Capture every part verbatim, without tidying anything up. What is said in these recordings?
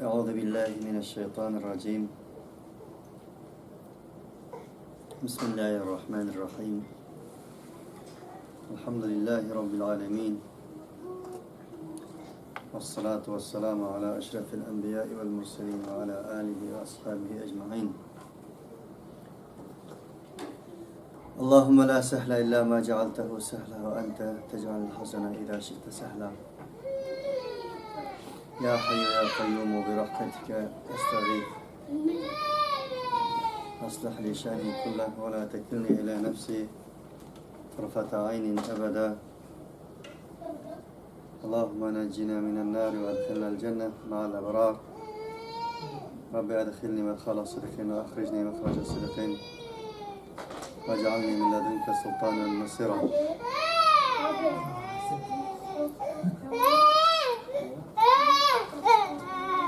أعوذ بالله من الشيطان الرجيم. بسم الله الرحمن الرحيم. الحمد لله رب العالمين. والصلاة والسلام على أشرف الأنبياء والمرسلين وعلى آله وأصحابه أجمعين. اللهم لا سهل إلا ما جعلته سهلا وأنت تجعل الحزن إذا شئت سهلا. يا حي يا قيوم برحمتك أستغيث. أصلح لي شأني كله ولا تكلني إلى نفسي طرفة عين أبدا. اللهم نجنا من النار وأدخلنا الجنة مع الأبرار. رب أدخلني مدخل صدق وأخرجني مخرج صدق واجعلني من لدنك سلطانا نصيرا.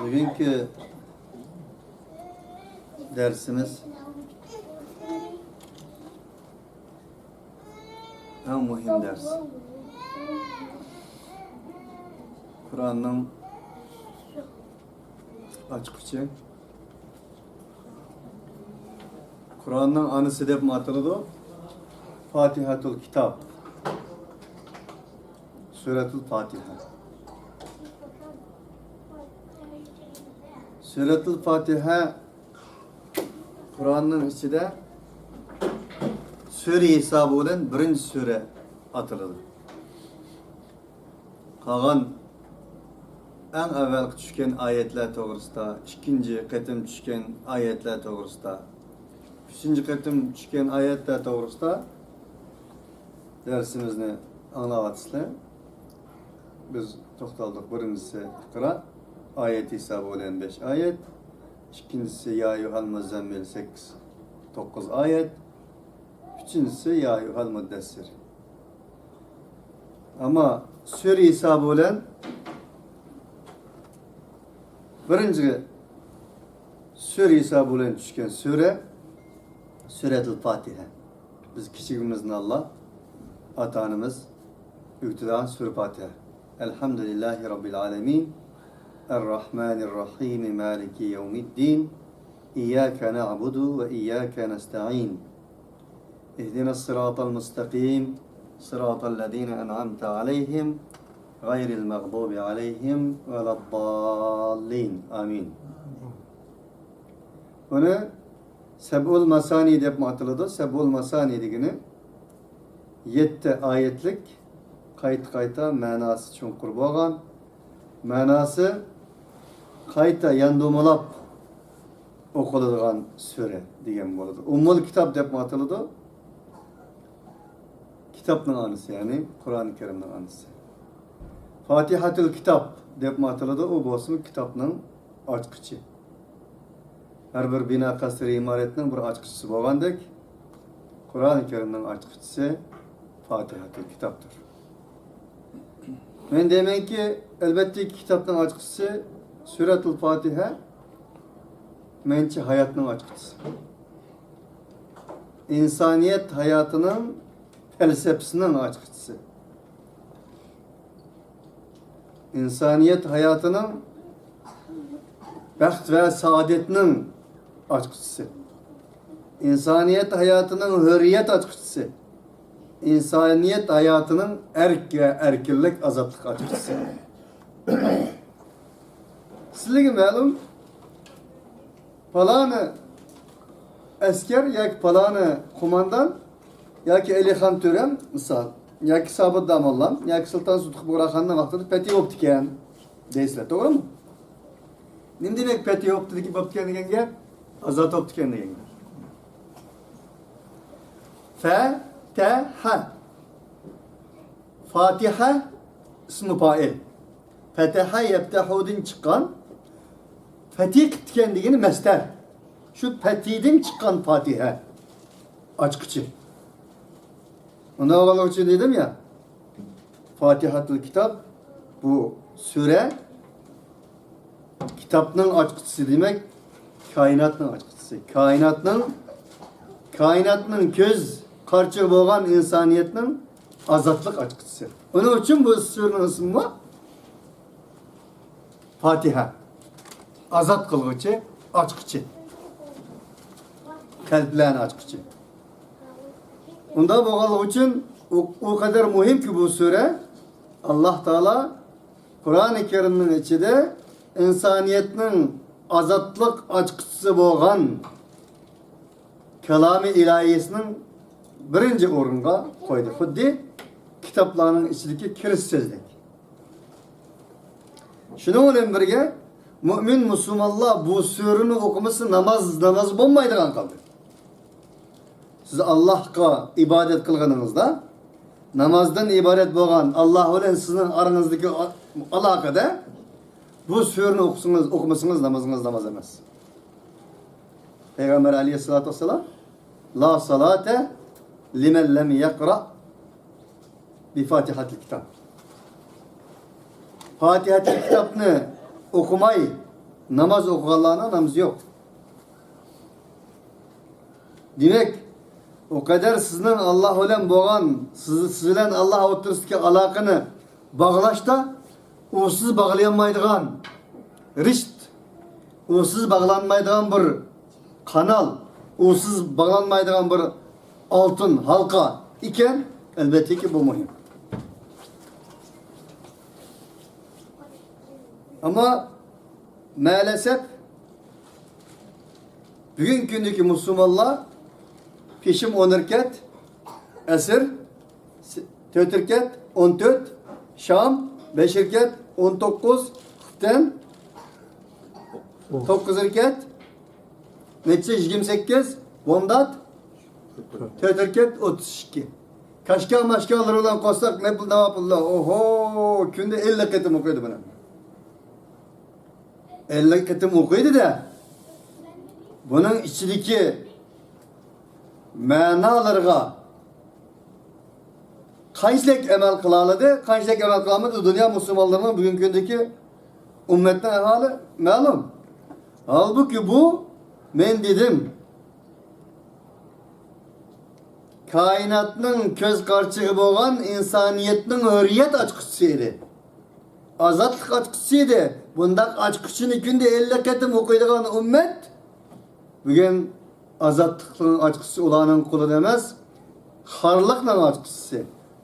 بۈگۈنكى دەرسىمىز ئەڭ مۇھىم دەرس. قۇرئاننىڭ ئاچقۇچى. قۇرئاننىڭ ئانىسى دەپمۇ ئاتىلىدۇ. فاتىھەتۇل كىتاب. سۈرەتۇل فاتىھە. سۈرەتۇل فاتىھە قۇرئاننىڭ ئىچىدە سۈرە ھېسابى بىلەن بىرىنچى سۈرە ئاتىلىدۇ. قالغان ئەڭ ئەۋۋەلقى چۈشكەن ئايەتلەر توغرىسىدا، ئىككىنچى قېتىم چۈشكەن ئايەتلەر توغرىسىدا، ئۈچىنچى قېتىم چۈشكەن ئايەتلەر توغرىسىدا دەرسىمىزنى ئاڭلاۋاتىسىلەر. بىز توختالدۇق. بىرىنچىسى ئىقرا، ئايەت ھېسابى بىلەن بەش ئايەت. ئىككىنچىسى يا ئەييۇھەل مۇززەممىل، سەككىز، توققۇز ئايەت. ئۈچىنچىسى يا ئەييۇھەل مۇددەسسىر. ئەمما سۈرە ھېسابى بىلەن بىرىنچى سۈرە ھېسابى بىلەن چۈشكەن سۈرە سۈرەتۇل فاتىھە. بىز كىچىكىمىزدىن ئاللا ئاتا-ئانىمىز ئۆگىتىدىغان سۈرە فاتىھە. الحمد لله رب العالمين، الرحمن الرحيم، مالك يوم الدين، إياك نعبد وإياك نستعين، اهدنا الصراط المستقيم، صراط الذين أنعمت عليهم، غير المغضوب عليهم ولا الضالين. آمين. بۇنى سەبئۇل ماسانى دەپمۇ ئاتىلىدۇ. سەبئۇل ماسانى دېگىنى يەتتە ئايەتلىك، قايتا-قايتا مەناسى چوڭقۇر بولغان، مەناسى قايتا ياندۇمىلاپ ئوقۇلىدىغان سۈرە دېگەن بولىدۇ. ئۇممۇل كىتاب دەپمۇ ئاتىلىدۇ. كىتابنىڭ ئانىسى، يەنى قۇرئان كەرىمنىڭ ئانىسى. فاتىھەتۇل كىتاب دەپمۇ ئاتىلىدۇ. ئۇ بولسىمۇ كىتابنىڭ ئاچقۇچى. ھەر بىر بىنا، قەسىر، ئىمارەتنىڭ بىر ئاچقۇچىسى بولغاندەك، قۇرئان كەرىمنىڭ ئاچقۇچىسى فاتىھەتۇل كىتابتۇر. مەن دەيمەنكى، ئەلۋەتتە، كىتابنىڭ ئاچقۇچىسى، سۈرەتۇل فاتىھە، مەنچە ھاياتنىڭ ئاچقۇچىسى. ئىنسانىيەت ھاياتىنىڭ پەلسەپىسىنىڭ ئاچقۇچىسى. ئىنسانىيەت ھاياتىنىڭ بەخت ۋە سائادەتنىڭ ئاچقۇچىسى. ئىنسانىيەت ھاياتىنىڭ ھۆرىيەت ئاچقۇچىسى. ئىنسانىيەت ھاياتىنىڭ ئەرك ۋە ئەركىنلىك، ئازادلىق ئاچقۇچىسى. سىزلەرگە مەلۇم، پالانى ئەسكەر ياكى پالانى قوماندان ياكى ئەلىخان تۆرەم، مىسال، ياكى سابىت داموللام ياكى سۇلتان سۇدۇق بۇغراخاننىڭ ۋاقتىدا پەتھى بوپتىكەن دەيسىلەر، توغرىمۇ؟ نېمە دېمەك پەتھى بوپتىكەن، بوپتىكەن دېگەن گەپ؟ ئازاد بوپتىكەن دېگەن گەپ. فەتەھە. فاتىھە ئىسمى پائىل. پەتەھە يەپتەھۇدىن چىققان، پەتھى قىپتىكەن دېگىنى مەستەر. شۇ پەتھىدىن چىققان فاتىھە. ئاچقۇچى. ئۇنداق بولغانلىقى ئۈچۈن دېدىم يا، فاتىھەتۇل كىتاب، بۇ سۈرە، كىتابنىڭ ئاچقۇچىسى دېمەك، كائىناتنىڭ ئاچقۇچىسى. كائىناتنىڭ، كائىناتنىڭ كۆز قارىچۇقى بولغان ئىنسانىيەتنىڭ ئازادلىق ئاچقۇچىسى. ئۇنىڭ ئۈچۈن بۇ سۈرىنىڭ ئىسمى بار. فاتىھە. ئازاد قىلغۇچى، ئاچقۇچى. قەلبلەرنى ئاچقۇچى. ئۇنداق بولغانلىقى ئۈچۈن ئۇ، ئۇ قەدەر مۇھىمكى بۇ سۈرە، ئاللاھ تائالا قۇرئانى كەرىمنىڭ ئىچىدە ئىنسانىيەتنىڭ ئازادلىق ئاچقۇچىسى بولغان كالامى ئىلاھىيسىنىڭ بىرىنچى ئورۇنغا قويدى. خۇددى كىتابلارنىڭ ئىچىدىكى كىرىش سۆزدەك. شۇنىڭ بىلەن بىرگە، مۇئمىن مۇسۇلمانلار بۇ سۈرىنى ئوقۇمىسا ناماز، ناماز بولمايدىغان قىلدى. سىز ئاللاھقا ئىبادەت قىلغىنىڭىزدا، نامازدىن ئىبارەت بولغان ئاللاھ بىلەن سىزنىڭ ئارىڭىزدىكى ئا-، ئالاقىدە بۇ سۈرىنى ئوقۇسىڭىز، ئوقۇمىسىڭىز نامىزىڭىز ناماز ئەمەس. پەيغەمبەر ئەلەيھىسسالاتۇ ۋەسسالام، لا صلاة لمن لم يقرأ بفاتحة الكتاب. پاتىھەتىل كىتابنى ئوقۇماي ناماز ئوقۇغانلارنىڭ نامىزى يوق. دېمەك، ئۇ قەدەر سىزنىڭ ئاللاھ بىلەن بولغان، سىز، سىز بىلەن ئاللاھ ئوتتۇرىسىدىكى ئالاقىنى باغلاشتا ئۇسىز باغلىيالمايدىغان رىشت، ئۇسىز باغلانمايدىغان بىر قانال، ئۇسىز باغلانمايدىغان بىر ئالتۇن ھالقا ئىكەن، ئەلۋەتتىكى، بۇ مۇھىم. ئەمما مەلەسەپ، بۈگۈنكى كۈندىكى مۇسۇلمانلار پېشىم ئون رەكەت، ئەسىر تۆت رەكەت، ئون تۆت، شام بەش رەكەت، ئون توققۇز، خۇپتەن توققۇز رەكەت، نەچچە، يىگىرمە سەككىز، بومدات تۆت رەكەت، ئوتتۇز ئىككى. كاشكا ماشكالىرى بىلەن قوشساق، نەپىل ناۋاپىللار، ئوھو، كۈندە ئەللىك قېتىم ئوقۇيدۇ بۇنى. ئەللىك قېتىم ئوقۇيدۇ-دە، بۇنىڭ ئىچىدىكى مەنالىرىغا قانچىلىك ئەمەل قىلالىدى، قانچىلىك ئەمەل قىلالمىدى، دۇنيا مۇسۇلمانلىرىنىڭ بۈگۈنكى كۈندىكى ئۈممەتنىڭ ئەھۋالى مەلۇم. ھالبۇكى، بۇ، مەن دېدىم، كائىناتنىڭ كۆز قارىچۇقى بولغان ئىنسانىيەتنىڭ ھۆرىيەت ئاچقۇچىسى ئىدى. ئازادلىق ئاچقۇچىسى ئىدى. بۇنداق ئاچقۇچىنى كۈندە ئەللىك قېتىم ئوقۇيدىغان ئۈممەت بۈگۈن ئازادلىقنىڭ ئاچقۇچىسى ئۇلارنىڭ قولىدا ئەمەس، خارلىقنىڭ ئاچقۇچىسى،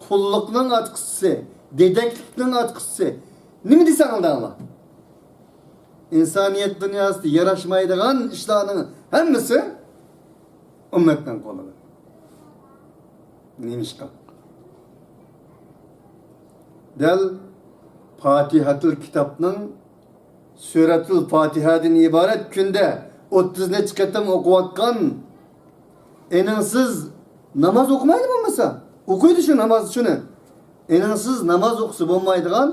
قۇللۇقنىڭ ئاچقۇچىسى، دېدەكلىكنىڭ ئاچقۇچىسى. نېمە دېسەڭ ئالدىڭلار. ئىنسانىيەت دۇنياسىدا ياراشمايدىغان ئىشلارنىڭ ھەممىسى ئۈممەتنىڭ قولىدا. نېمىشقا؟ دەل پاتىھەتۇل كىتابنىڭ، سۈرەتۇل پاتىھەدىن ئىبارەت كۈندە ئوتتۇز نەچچە قېتىم ئوقۇۋاتقان ئېنىڭسىز ناماز ئوقۇمايدۇ بولمىسا. ئوقۇيدۇ شۇ ناماز شۇنى. ئېنىڭسىز ناماز ئوقۇسا بولمايدىغان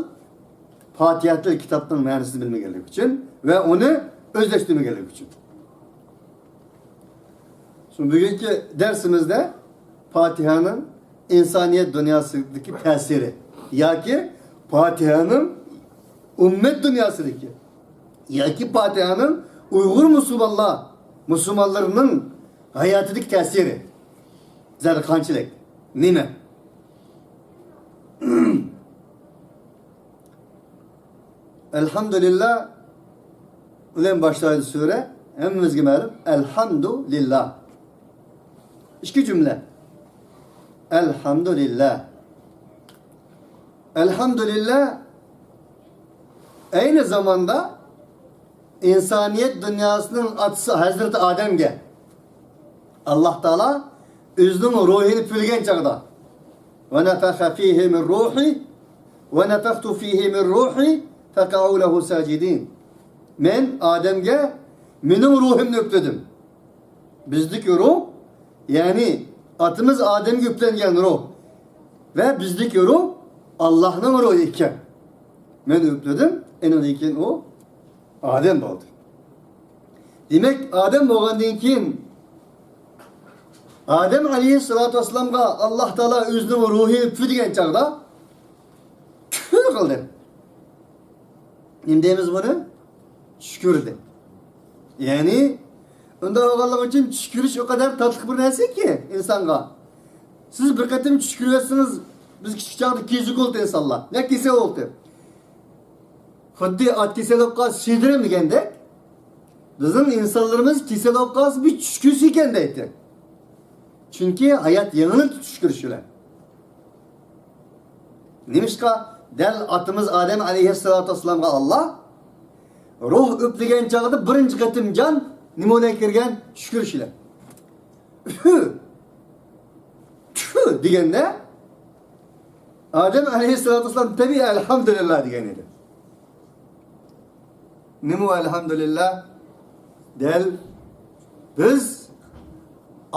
پاتىھەتۇل كىتابنىڭ مەنىسىنى بىلمىگەنلىكى ئۈچۈن ۋە ئۇنى ئۆزلەشتۈرمىگەنلىكى ئۈچۈن. شۇ بۈگۈنكى دەرسىمىزدە پاتىھەنىڭ ئىنسانىيەت دۇنياسىدىكى تەسىرى ياكى پاتىھەنىڭ ئۈممەت دۇنياسىدىكى ياكى پاتىھەنىڭ ئۇيغۇر مۇسۇلمانلار، مۇسۇلمانلىرىنىڭ ھاياتىدىكى تەسىرى زادى قانچىلىك؟ نېمە؟ ئەلھەمدۇلىللا بىلەن باشلايدۇ سۈرە. ھەممىمىزگە مەلۇم. ئەلھەمدۇلىللا. ئىككى جۈملە. ئەلھەمدۇلىللا. ئەلھەمدۇلىللا. ئەينى زاماندا ئىنسانىيەت دۇنياسىنىڭ ئاتىسى ھەزرىتى ئادەمگە ئاللاھ تائالا ئۆزىنىڭ روھىنى پۈۋلىگەن چاغدا، ونفخ فيه من روحي ونفخت فيه من روحي فقعوا له ساجدين. مەن ئادەمگە مېنىڭ روھۇمنى ئۈپلىدىم. بىزدىكى روھ، يەنى ئاتىمىز ئادەمگە ئۈپلەنگەن روھ ۋە بىزدىكى روھ ئاللاھنىڭ روھى ئىكەن. مەن ئۈپلىدىم، ئېنىڭدىن كېيىن ئۇ ئادەم بولدى. دېمەك، ئادەم بولغاندىن كېيىن ئادەم ئەلەيھىسسالاتۇ ۋەسسالامغا ئاللاھ تائالا ئۆزىنىڭ روھىنى پۈۋلىگەن چاغدا شۈكۈر قىلدى. نېمە دەيمىز بۇنى؟ شۈكۈر دەپ. يەنى ئۇنداق بولغانلىقى ئۈچۈن شۈكۈر ئۇ قەدەر تاتلىق بىر نەرسىكى ئىنسانغا. سىز بىر قېتىم شۈكۈر ئەتسىڭىز، بىز كىچىك چاغدا كېزىك بولدى ئىنسانلار. يا كېسەل بولدى. خۇددى ئات كېسەل بولۇپ قالسا سىيدىرىم دېگەندەك، بىزنىڭ ئىنسانلىرىمىز كېسەل بولۇپ قالسا، بىر چۈش كۆرسە ئىكەن دەيتتى. چۈنكى ھايات يېڭىلىنىپ چۈش كۆرۈش بىلەن. نېمىشقا؟ دەل ئاتىمىز ئادەم ئەلەيھىسسالاتۇ ۋەسسالامغا ئاللا روھ ئۈپلىگەن چاغدا بىرىنچى قېتىم جان نېمە بىلەن كىرگەن؟ چۈش كۆرۈش بىلەن. ئۈفۈ! تۈفۈ! دېگەندە، ئادەم ئەلەيھىسسالاتۇ ۋەسسالام تەبىئىي «ئەلھەمدۇلىللا» دېگەن ئىدى. نېمە ئۇ «ئەلھەمدۇلىللا»؟ دەل بىز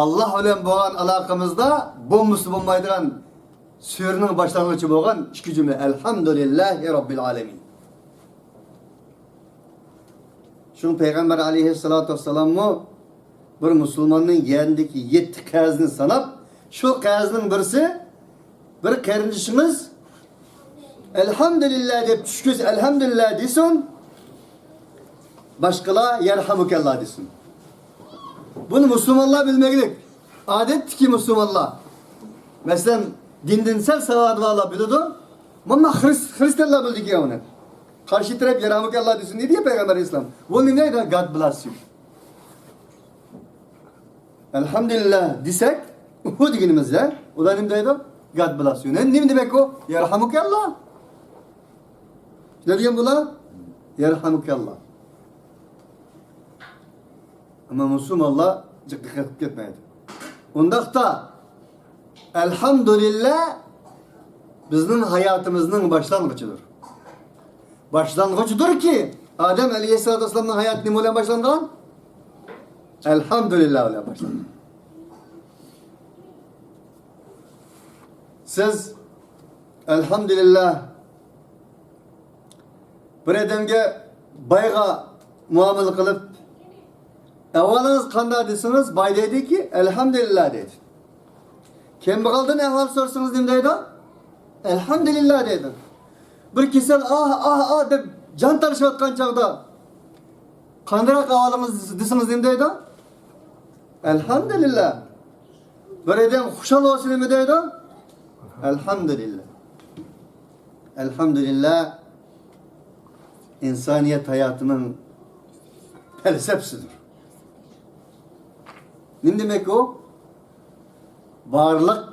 ئاللا بىلەن بولغان ئالاقىمىزدا بولمىسا بولمايدىغان سۈرىنىڭ باشلانغۇچى بولغان ئىككى جۈملە، «ئەلھەمدۇلىللاھى رەببىل ئالەمىن». شۇڭا پەيغەمبەر ئەلەيھىسسالاتۇ ۋەسسالاممۇ بىر مۇسۇلماننىڭ يەنىدىكى يەتتە قەرزىنى ساناپ، شۇ قەرزنىڭ بىرسى، بىر قېرىندىشىڭىز «ئەلھەمدۇلىللا» دەپ چۈش كۆرسە «ئەلھەمدۇلىللا» دېسۇن، باشقىلار «يەرھەمۇكەللا» دېسۇن. بۇنى مۇسۇلمانلار بىلمەكلىك. ئادەتتىكى مۇسۇلمانلار، مەسىلەن، دىندىن سەل ساۋادى بارلار بىلىدۇ. مانا خرىس-، خرىستىيانلار بىلىدىكەن ئۇنى. قارشى تەرەپ «يەرھەمۇكەللا» دېسۇن دېدى يا پەيغەمبەر ئەلەيھىسسالام. بۇ نېمە دەيدۇ؟ «God bless you». «ئەلھەمدۇلىللا» دېسەك، ئۇ دېگىنىمىزدە، ئۇلار نېمە دەيدۇ؟ «God bless you». نېمە، نېمە دېمەك ئۇ؟ «يەرھەمۇكەللا». نېمە دېگەن بۇلار؟ «يەرھەمۇكەللا». ئەمما مۇسۇلمانلار جىق دىققەت قىلىپ كەتمەيدۇ. ئۇنداقتا، ئەلھەمدۇلىللا بىزنىڭ ھاياتىمىزنىڭ باشلانغۇچىدۇر. باشلانغۇچىدۇركى، ئادەم ئەلەيھىسسالاتۇ ۋەسسالامنىڭ ھاياتى نېمە بىلەن باشلانغان؟ ئەلھەمدۇلىللا بىلەن باشلانغان. سىز ئەلھەمدۇلىللا، بىر ئادەمگە، بايغا مۇئامىلە قىلىپ، «ئەھۋالىڭىز قانداق؟» دېسىڭىز، باي دەيدۇكى، «ئەلھەمدۇلىللا» دەيدۇ. كەمبەغەلدىن ئەھۋال سورىسىڭىز نېمە دەيدۇ؟ «ئەلھەمدۇلىللا» دەيدۇ. بىر كېسەل «ئاھ، ئاھ، ئاھ» دەپ جان تارتىشىۋاتقان چاغدا، «قانداق ئەھۋالىڭىز؟» دېسىڭىز نېمە دەيدۇ؟ «ئەلھەمدۇلىللا». بىر ئادەم خۇشال بولسا نېمە دەيدۇ؟ «ئەلھەمدۇلىللا». ئەلھەمدۇلىللا، ئىنسانىيەت ھاياتىنىڭ پەلسەپىسىدۇر. نېمە دېمەك ئۇ؟ بارلىق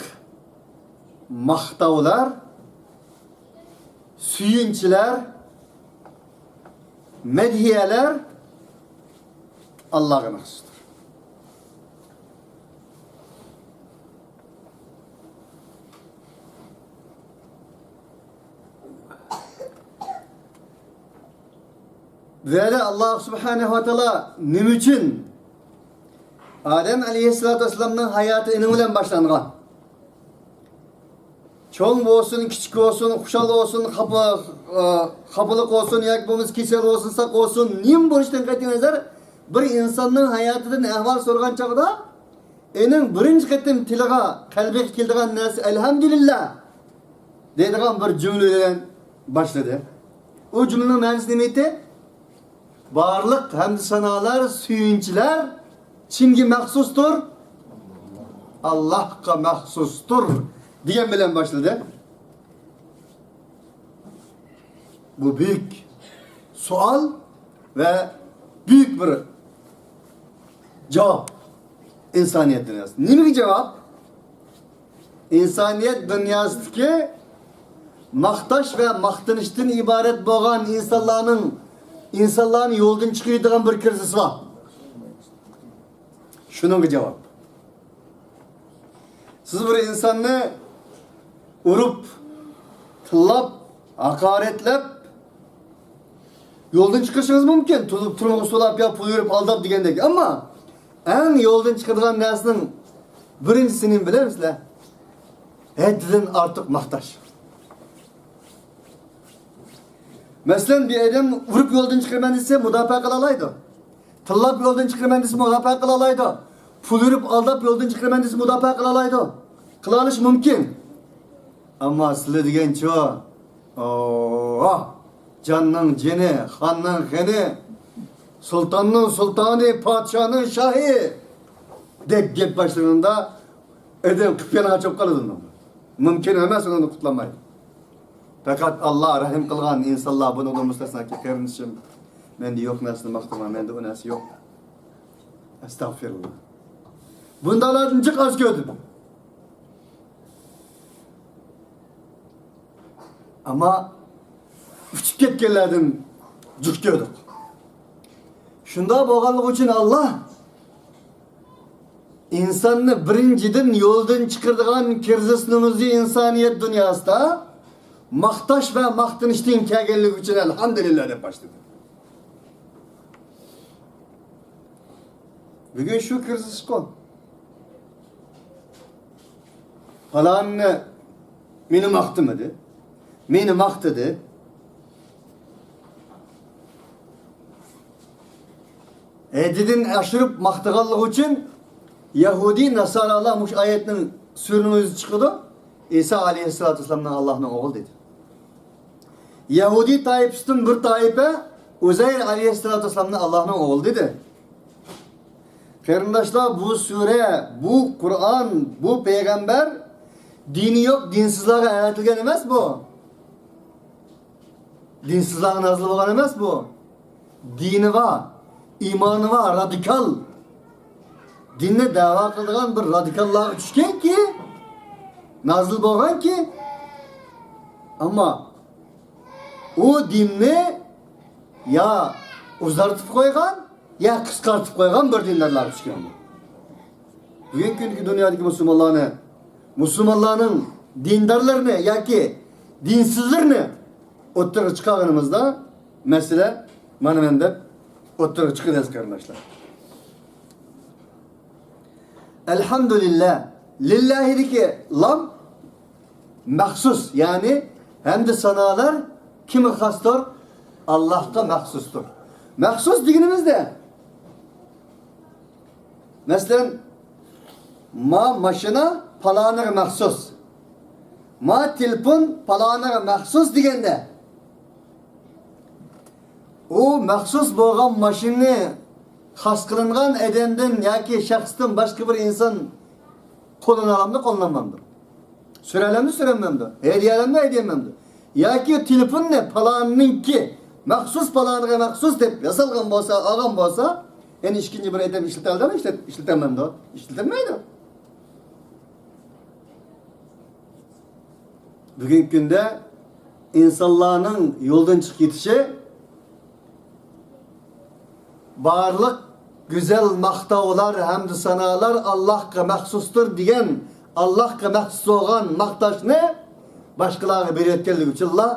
ماختاۋلار، سۆيۈنچلەر، مەدھىيەلەر ئاللاغا مەخسۇستۇر. بۇ يەردە ئاللا سۇبھانەھۇ ۋە تائالا نېمە ئۈچۈن ئادەم ئەلەيھىسسالاتۇ ۋەسسالامنىڭ ھاياتى ئېنىڭ بىلەن باشلانغان؟ چوڭ بولسۇن، كىچىك بولسۇن، خۇشال بولسۇن، خاپا-، ئا، خاپىلىق بولسۇن ياكى بولمىسا كېسەل بولسۇن، ساق بولسۇن، نېمە بولۇشىدىن قەتئىينەزەر، بىر ئىنساننىڭ ھاياتىدىن ئەھۋال سورىغان چاغدا، ئېنىڭ بىرىنچى قېتىم تىلىغا، قەلبىگە كېلىدىغان نەرسە «ئەلھەمدۇلىللا» دەيدىغان بىر جۈملە بىلەن باشلىدى. ئۇ جۈملىنىڭ مەنىسى نېمە ئىدى؟ بارلىق ھەمدۇ سانالار، سۆيۈنچلەر كىمگە مەخسۇستۇر؟ ئاللاھقا مەخسۇستۇر، دېگەن بىلەن باشلىدى. بۇ بۈيۈك سوئال ۋە بۈيۈك بىر جاۋاب. ئىنسانىيەت دۇنياسى. نېمىگە جاۋاب؟ ئىنسانىيەت دۇنياسىدىكى ماختاش ۋە ماختىنىشتىن ئىبارەت بولغان ئىنسانلارنىڭ، ئىنسانلارنى يولدىن چىقىرىدىغان بىر كىرىزىس بار. شۇنىڭغا جاۋاب. سىز بىر ئىنساننى ئۇرۇپ، تىللاپ، ھاقارەتلەپ، يولدىن چىقىرىشىڭىز مۇمكىن. تۇرۇپ، تۈرمىگە سولاپ يا پۇل بېرىپ ئالداپ دېگەندەك. ئەمما ئەڭ يولدىن چىقىدىغان نەرسىنىڭ بىرىنچىسى نېمە بىلەمسىلەر؟ ھەددىدىن ئارتۇق ماختاش. مەسىلەن، بىر ئادەم ئۇرۇپ يولدىن چىقىرىمەن دېسە، مۇداپىئە قىلالايدۇ. تىللاپ يولدىن چىقىرىمەن دېسە، مۇداپىئە قىلالايدۇ. پۇل بېرىپ ئالداپ يولدىن چىقىرىمەن دېسە، مۇداپىئە قىلالايدۇ. قىلالىشى مۇمكىن. ئەمما سىلە دېگەنچۇ؟ ئوۋ، جاننىڭ جېنى، خاننىڭ خېنى، سۇلتاننىڭ سۇلتانى، پادىشاھنىڭ شاھى دەپ گەپ باشلىغىنىدا، ئادەم قىپيالىڭاچ بولۇپ قالىدۇ. مۇمكىن ئەمەس، ئۇنى قۇتۇلالمايدۇ. پەقەت ئاللا رەھىم قىلغان ئىنسانلار، بۇنىڭدىن مۇستەسنا، قېرىندىشىم، مەندە يوق نەرسىنى ماختىما، مەندە ئۇ نەرسە يوق. ئەستەغپىرۇللا. بۇنداقلاردىن جىق ئاز كۆردۈم. ئەمما ئۇچۇپ كەتكەنلەردىن جىق كۆردۇق. شۇنداق بولغانلىقى ئۈچۈن ئاللا ئىنساننى بىرىنچىدىن يولدىن چىقىرىدىغان كىرىزىسنىڭ ئۆزى ئىنسانىيەت دۇنياسىدا ماختاش ۋە ماختىنىشتىن كەلگەنلىكى ئۈچۈن ئەلھەمدۇلىللا دەپ باشلىدى. بۈگۈن شۇ كىرىزىسقۇ. پالانى مېنى ماختىمىدى، مېنى ماختىدى. ھەددىدىن ئاشۇرۇپ ماختىغانلىقى ئۈچۈن يەھۇدىي ناسارالار مۇشۇ ئايەتنىڭ سۈرىنىڭ ئۆزى چىقىدۇ. ئىسا ئەلەيھىسسالاتۇ ۋەسسالامنى ئاللاھنىڭ ئوغلى دېدى. يەھۇدىي تائىپىسىدىن بىر تائىپە ئۇزەير ئەلەيھىسسالاتۇ ۋەسسالامنى ئاللاھنىڭ ئوغلى دېدى. قېرىنداشلار، بۇ سۈرە، بۇ قۇرئان، بۇ پەيغەمبەر دىنى يوق دىنسىزلارغا ئەۋەتىلگەن ئەمەس بۇ. دىنسىزلارغا نازىل بولغان ئەمەس بۇ. دىنى بار، ئىمانى بار، رادىكال. دىننى دەۋا قىلىدىغان بىر رادىكاللارغا چۈشكەنكى، نازىل بولغانكى. ئەمما ئۇ دىننى يا ئۇزارتىپ قويغان، يا قىسقارتىپ قويغان بىر دىندارلارغا چۈشكەن بۇ. بۈگۈنكى كۈندىكى دۇنيادىكى مۇسۇلمانلارنى، مۇسۇلمانلارنىڭ دىندارلىرىنى ياكى دىنسىزلىرىنى ئوتتۇرىغا چىقارغىنىمىزدا مەسىلە مانا مەن دەپ ئوتتۇرىغا چىقىدۇ ئەزىز قېرىنداشلار. ئەلھەمدۇلىللا. لىللاھىدىكى لام مەخسۇس، يەنى ھەمدۇ سانالار كىمگە خاستۇر؟ ئاللاھقا مەخسۇستۇر. مەخسۇس دېگىنىمىزدە، مەسىلەن، ما ماشىنا پالانىغا مەخسۇس، ما تېلېفون پالانىغا مەخسۇس دېگەندە، ئۇ مەخسۇس بولغان ماشىنىنى خاس قىلىنغان ئادەمدىن ياكى شەخستىن باشقا بىر ئىنسان قوللىنالامدۇ، قوللانمامدۇ؟ سۈرەلەمدۇ، سۈرەلمەمدۇ؟ ھەيدىيەلەمدۇ، ھەيدىيەلمەمدۇ؟ ياكى تېلېفوننى پالاننىڭكى، مەخسۇس پالانىغا مەخسۇس دەپ ياسالغان بولسا، ئالغان بولسا، يەنە ئىككىنچى بىر ئادەم ئىشلىتەلەمدۇ، ئىشلىتەلمەمدۇ؟ ئىشلىتەلمەيدۇ. بۈگۈنكى كۈندە ئىنسانلارنىڭ يولدىن چىقىپ كېتىشى، بارلىق گۈزەل ماختاۋلار ھەمدۇ سانالار ئاللاھقا مەخسۇستۇر دېگەن، ئاللاھقا مەخسۇس بولغان ماختاشنى باشقىلارغا بېرىۋەتكەنلىكى ئۈچۈنلا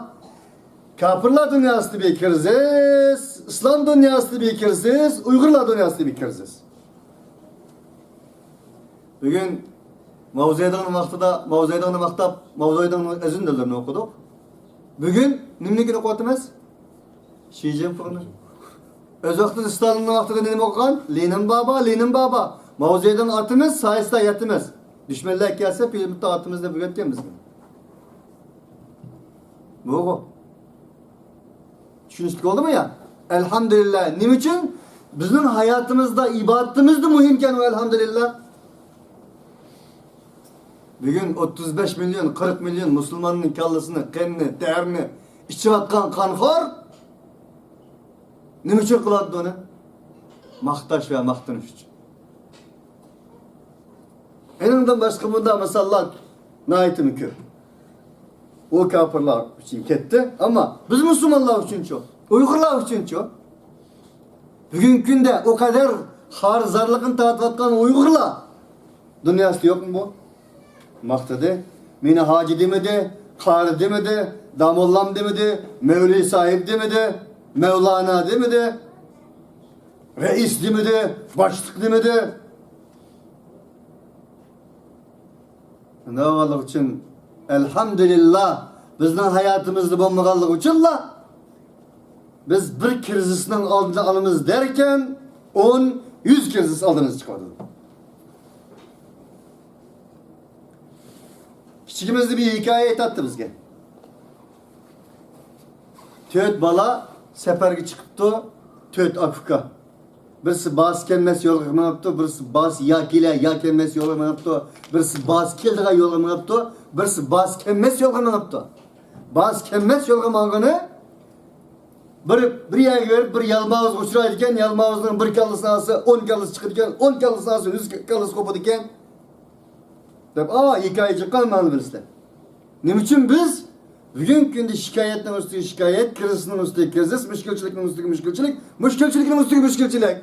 كاپىرلار دۇنياسىدا بىر كىرىزىس، ئىسلام دۇنياسىدا بىر كىرىزىس، ئۇيغۇرلار دۇنياسىدا بىر كىرىزىس. بۈگۈن ماۋزېدۇڭنىڭ ۋاقتىدا ماۋزېدۇڭنى ماختاپ، ماۋزېدۇڭنىڭ ئەزىندىلىرىنى ئوقۇدۇق. بۈگۈن نېمىنىڭكىنى ئوقۇۋاتىمىز؟ شى جىنپىڭنى. ئۆز ۋاقتىدا ستالىننىڭ ۋاقتىدا نېمە ئوقۇغان؟ لېنىن بابا، لېنىن بابا. ماۋزېدۇڭ ئاتىمىز، سايستا ياتىمىز. دۈشمەنلەر كەلسە، پىلىمىتتا ئاتىمىز دەپ ئۆگەتكەن بىزگە. بۇغۇ. چۈشىنىشلىك بولدىمۇ يا؟ ئەلھەمدۇلىللا. نېمە ئۈچۈن؟ بىزنىڭ ھاياتىمىزدا، ئىبادىتىمىزدە مۇھىمكەن ئۇ، ئەلھەمدۇلىللا. بۈگۈن ئوتتۇز بەش مىليون، قىرىق مىليون مۇسۇلماننىڭ كاللىسىنى، قېنىنى، تەرىنى ئىچىۋاتقان قانخور نېمە ئۈچۈن قىلىۋاتىدۇ ئۇنى؟ ماختاش ۋە ماختىنىش ئۈچۈن. ئېنىڭدىن باشقا بۇنداق مىساللار ناھايىتىمۇ كۆپ. ئۇ كاپىرلار ئۈچۈن كەتتى، ئەمما بىز مۇسۇلمانلار ئۈچۈنچۇ؟ ئۇيغۇرلار ئۈچۈنچۇ؟ بۈگۈنكى كۈندە ئۇ قەدەر خار-زارلىقنى تارتىۋاتقان ئۇيغۇرلار دۇنياسىدا يوقمۇ بۇ؟ ماختىدى. مېنى ھاجى دېمىدى، قارى دېمىدى، داموللام دېمىدى، مەۋلىي ساھىب دېمىدى، مەۋلانا دېمىدى، رەئىس دېمىدى، باشلىق دېمىدى. شۇنداق بولغانلىقى ئۈچۈن، ئەلھەمدۇلىللا، بىزنىڭ ھاياتىمىزدا بولمىغانلىقى ئۈچۈنلا، بىز بىر كىرىزىسنىڭ ئالدىنى ئالىمىز دەركەن، ئون، يۈز كىرىزىس ئالدىمىزغا چىقىۋاتىدۇ. كىچىكىمىزدە بىر ھېكايە ئېيتاتتى بىزگە. تۆت بالا سەپەرگە چىقىپتۇ، تۆت ئاكا-ئۇكا. بىرسى بارسا كەلمەس يولغا مېڭىپتۇ، بىرسى بارسا يا كېلە، يا كەلمەس يولغا مېڭىپتۇ، بىرسى بارسا كېلىدىغان يولغا مېڭىپتۇ، بىرسى بارسا كەلمەس يولغا مېڭىپتۇ. بارسا كەلمەس يولغا ماڭغىنى بىر، بىر يەرگە بېرىپ، بىر يالماۋۇزغا ئۇچرايدىكەن، يالماۋۇزنىڭ بىر كاللىسىنى ئالسا، ئون كاللىسى چىقىدىكەن، ئون كاللىسىنى ئالسا، يۈز كاللىسى قوپىدىكەن دەپ، ئا، ھېكايە چىققان مانا بىلىسىلەر. نېمە ئۈچۈن بىز بۈگۈنكى كۈندە شىكايەتنىڭ ئۈستىگە شىكايەت، كىرىزىسنىڭ ئۈستىگە كىرىزىس، مۈشكۈلچىلىكنىڭ ئۈستىگە مۈشكۈلچىلىك، مۈشكۈلچىلىكنىڭ ئۈستىگە مۈشكۈلچىلىك؟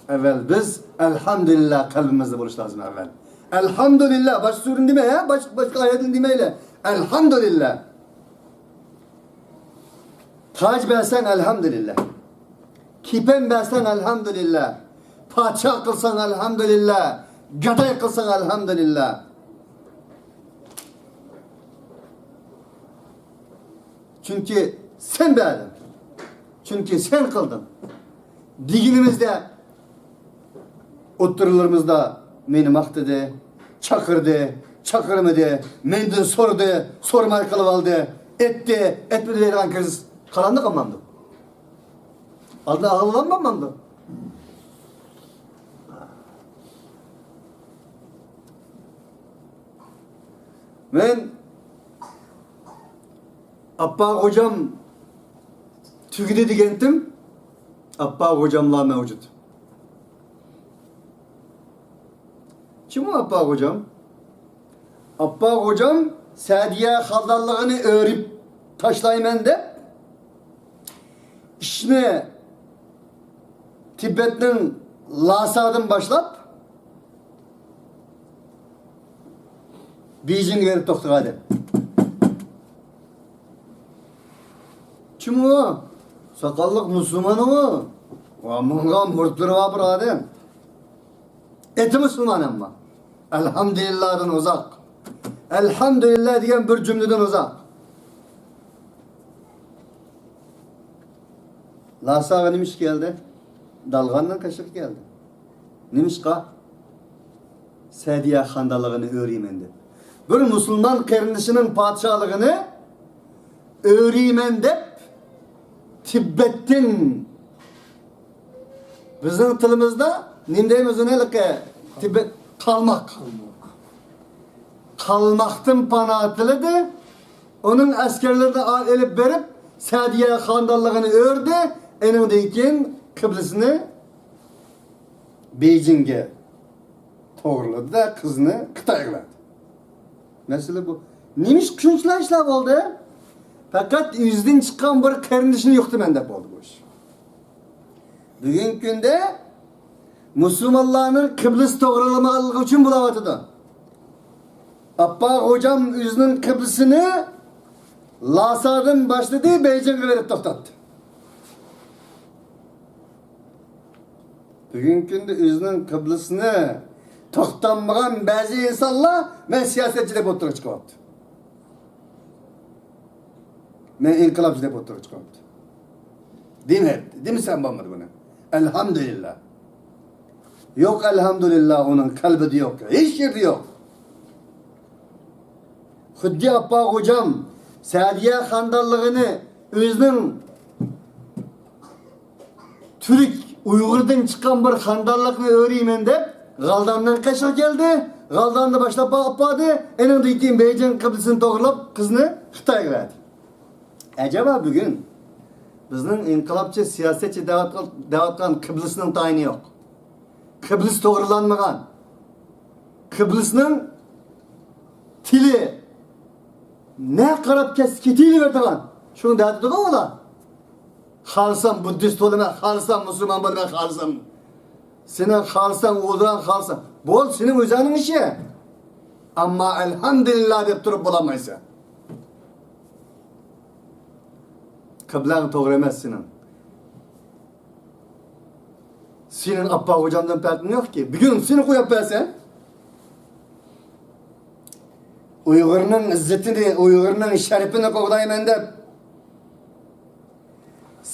ئەۋۋەل بىز ئەلھەمدۇلىللا قەلبىمىزدە بولۇشى لازىم ئەۋۋەل. ئەلھەمدۇلىللا، باشقا سۈرىنى دېمەي، ھە؟ باشقا، باشقا ئايەتنى دېمەيلى. ئەلھەمدۇلىللا. تاج بەرسەڭ ئەلھەمدۇلىللا. كېپەن بەرسەڭ ئەلھەمدۇلىللا. پادىشاھ قىلساڭ ئەلھەمدۇلىللا. گاداي قىلساڭ ئەلھەمدۇلىللا. چۈنكى سەن بەردىڭ. چۈنكى سەن قىلدىڭ. دېگىنىمىزدە ئوتتۇرىلىرىمىزدا مېنى ماختىدى، چاقىردى، چاقىرمىدى، مەندىن سورىدى، سورىماي قىلىۋالدى، ئەتتى، ئەتمىدى دەيدىغان كىرىزىس قالامدۇ قالمامدۇ؟ ئالدىن ئاغرىلالمامدۇ؟ مەن ئاپپا خوجام تۈگىدى دېگەنتىم، ئاپپا خوجاملار مەۋجۇت. كىم ئۇ ئاپپا خوجام؟ ئاپپا خوجام سەدىيە خانىدانلىقىنى ئۆرۈپ تاشلايمەن دەپ، ئىشنى تىبەتنىڭ لاسادىن باشلاپ، بېيجىڭغا بېرىپ توختىغان ئادەم. كىم ئۇ؟ ساقاللىق مۇسۇلمان ئۇ. ۋا، مىڭغا مۇرىتلىرى بار بىر ئادەم. ئېتى مۇسۇلمان ئەمما. ئەلھەمدۇلىللادىن ئۇزاق. ئەلھەمدۇلىللا دېگەن بىر جۈملىدىن ئۇزاق. لاساغا نېمە ئىش كەلدى؟ دالغاننىڭ قېشىغا كەلدى. نېمىشقا؟ سەدىيە خانىدانلىقىنى ئۆرۈيمەن دەپ. بىر مۇسۇلمان قېرىندىشىنىڭ پادىشاھلىقىنى ئۆرۈيمەن دەپ تىبەتتىن، بىزنىڭ تىلىمىزدا نېمە دەيمىز ئۇنى، ھېلىقى تىبەت، قالماق. قالماقتىن پانا تىلىدى. ئۇنىڭ ئەسكەرلىرىنى ئېلىپ بېرىپ، سەدىيە خانىدانلىقىنى ئۆردى. ئېنىڭدىن كېيىن قىبلىسىنى بېيجىڭگە توغرىلىدى-دە، قىزنى خىتايغا بەردى. مەسىلە بۇ. نېمىشقا شۇنچىلا ئىشلار بولدى؟ پەقەت ئۆزىدىن چىققان بىر قېرىندىشىنى يوقىتىمەن دەپ بولدى بۇ ئىش. بۈگۈنكى كۈندە مۇسۇلمانلارنىڭ قىبلىسى توغرىلىمىغانلىقى ئۈچۈن بولاۋاتىدۇ. ئاپپا خوجام ئۆزىنىڭ قىبلىسىنى لاسادىن باشلىدى، بېيجىڭغا بېرىپ توختاتتى. بۈگۈنكى كۈندە ئۆزىنىڭ قىبلىسىنى توختاتمىغان بەزى ئىنسانلار مەن سىياسەتچى دەپ ئوتتۇرىغا چىقىۋاپتۇ. مەن ئىنقىلابچى دەپ ئوتتۇرىغا چىقىۋاپتۇ. دېمە، دېمىسەم بولمىدى بۇنى. ئەلھەمدۇلىللا. يوق، ئەلھەمدۇلىللا ئۇنىڭ قەلبىدە يوق. ھېچ يېرىدە يوق. خۇددى ئاپپا خوجام سەدىيە خانىدانلىقىنى ئۆزىنىڭ تۈرك، ئۇيغۇردىن چىققان بىر خانىدانلىقنى ئۆرۈيمەن دەپ، غالداننىڭ قېشىغا كەلدى. غالداننى باشلاپ ئاپپادى، ئېنىڭدىن كېيىن بېيجىڭ قىبلىسىنى توغرىلاپ، قىزنى خىتايغا بەردى. ئەجەبا بۈگۈن بىزنىڭ ئىنقىلابچى سىياسەتچى دەۋاتقان، دەۋاتقان قىبلىسىنىڭ تايىنى يوق. قىبلىسى توغرىلانمىغان. قىبلىسىنىڭ تىلى نە قاراپ كەتسە كېتىۋېرىدىغان. شۇنى دەۋاتىدىغۇ ئۇلار. خالىسام بۇددىست بولىمەن، خالىسام مۇسۇلمان بولىمەن، خالىسام. سېنىڭ خالىساڭ ئۇيغۇر، خالىساڭ. بول، سېنىڭ ئۆزۈڭنىڭ ئىشى. ئەمما ئەلھەمدۇلىللا دەپ تۇرۇپ بولالمايسەن. قىبلەڭ توغرا ئەمەس سېنىڭ. سېنىڭ ئاپپا خوجامدىن پەرقىڭ يوقكى. بۈگۈن سېنى قويۇپ بەرسە، ئۇيغۇرنىڭ ئىززىتىنى، ئۇيغۇرنىڭ شەرىپىنى قوغدايمەن دەپ،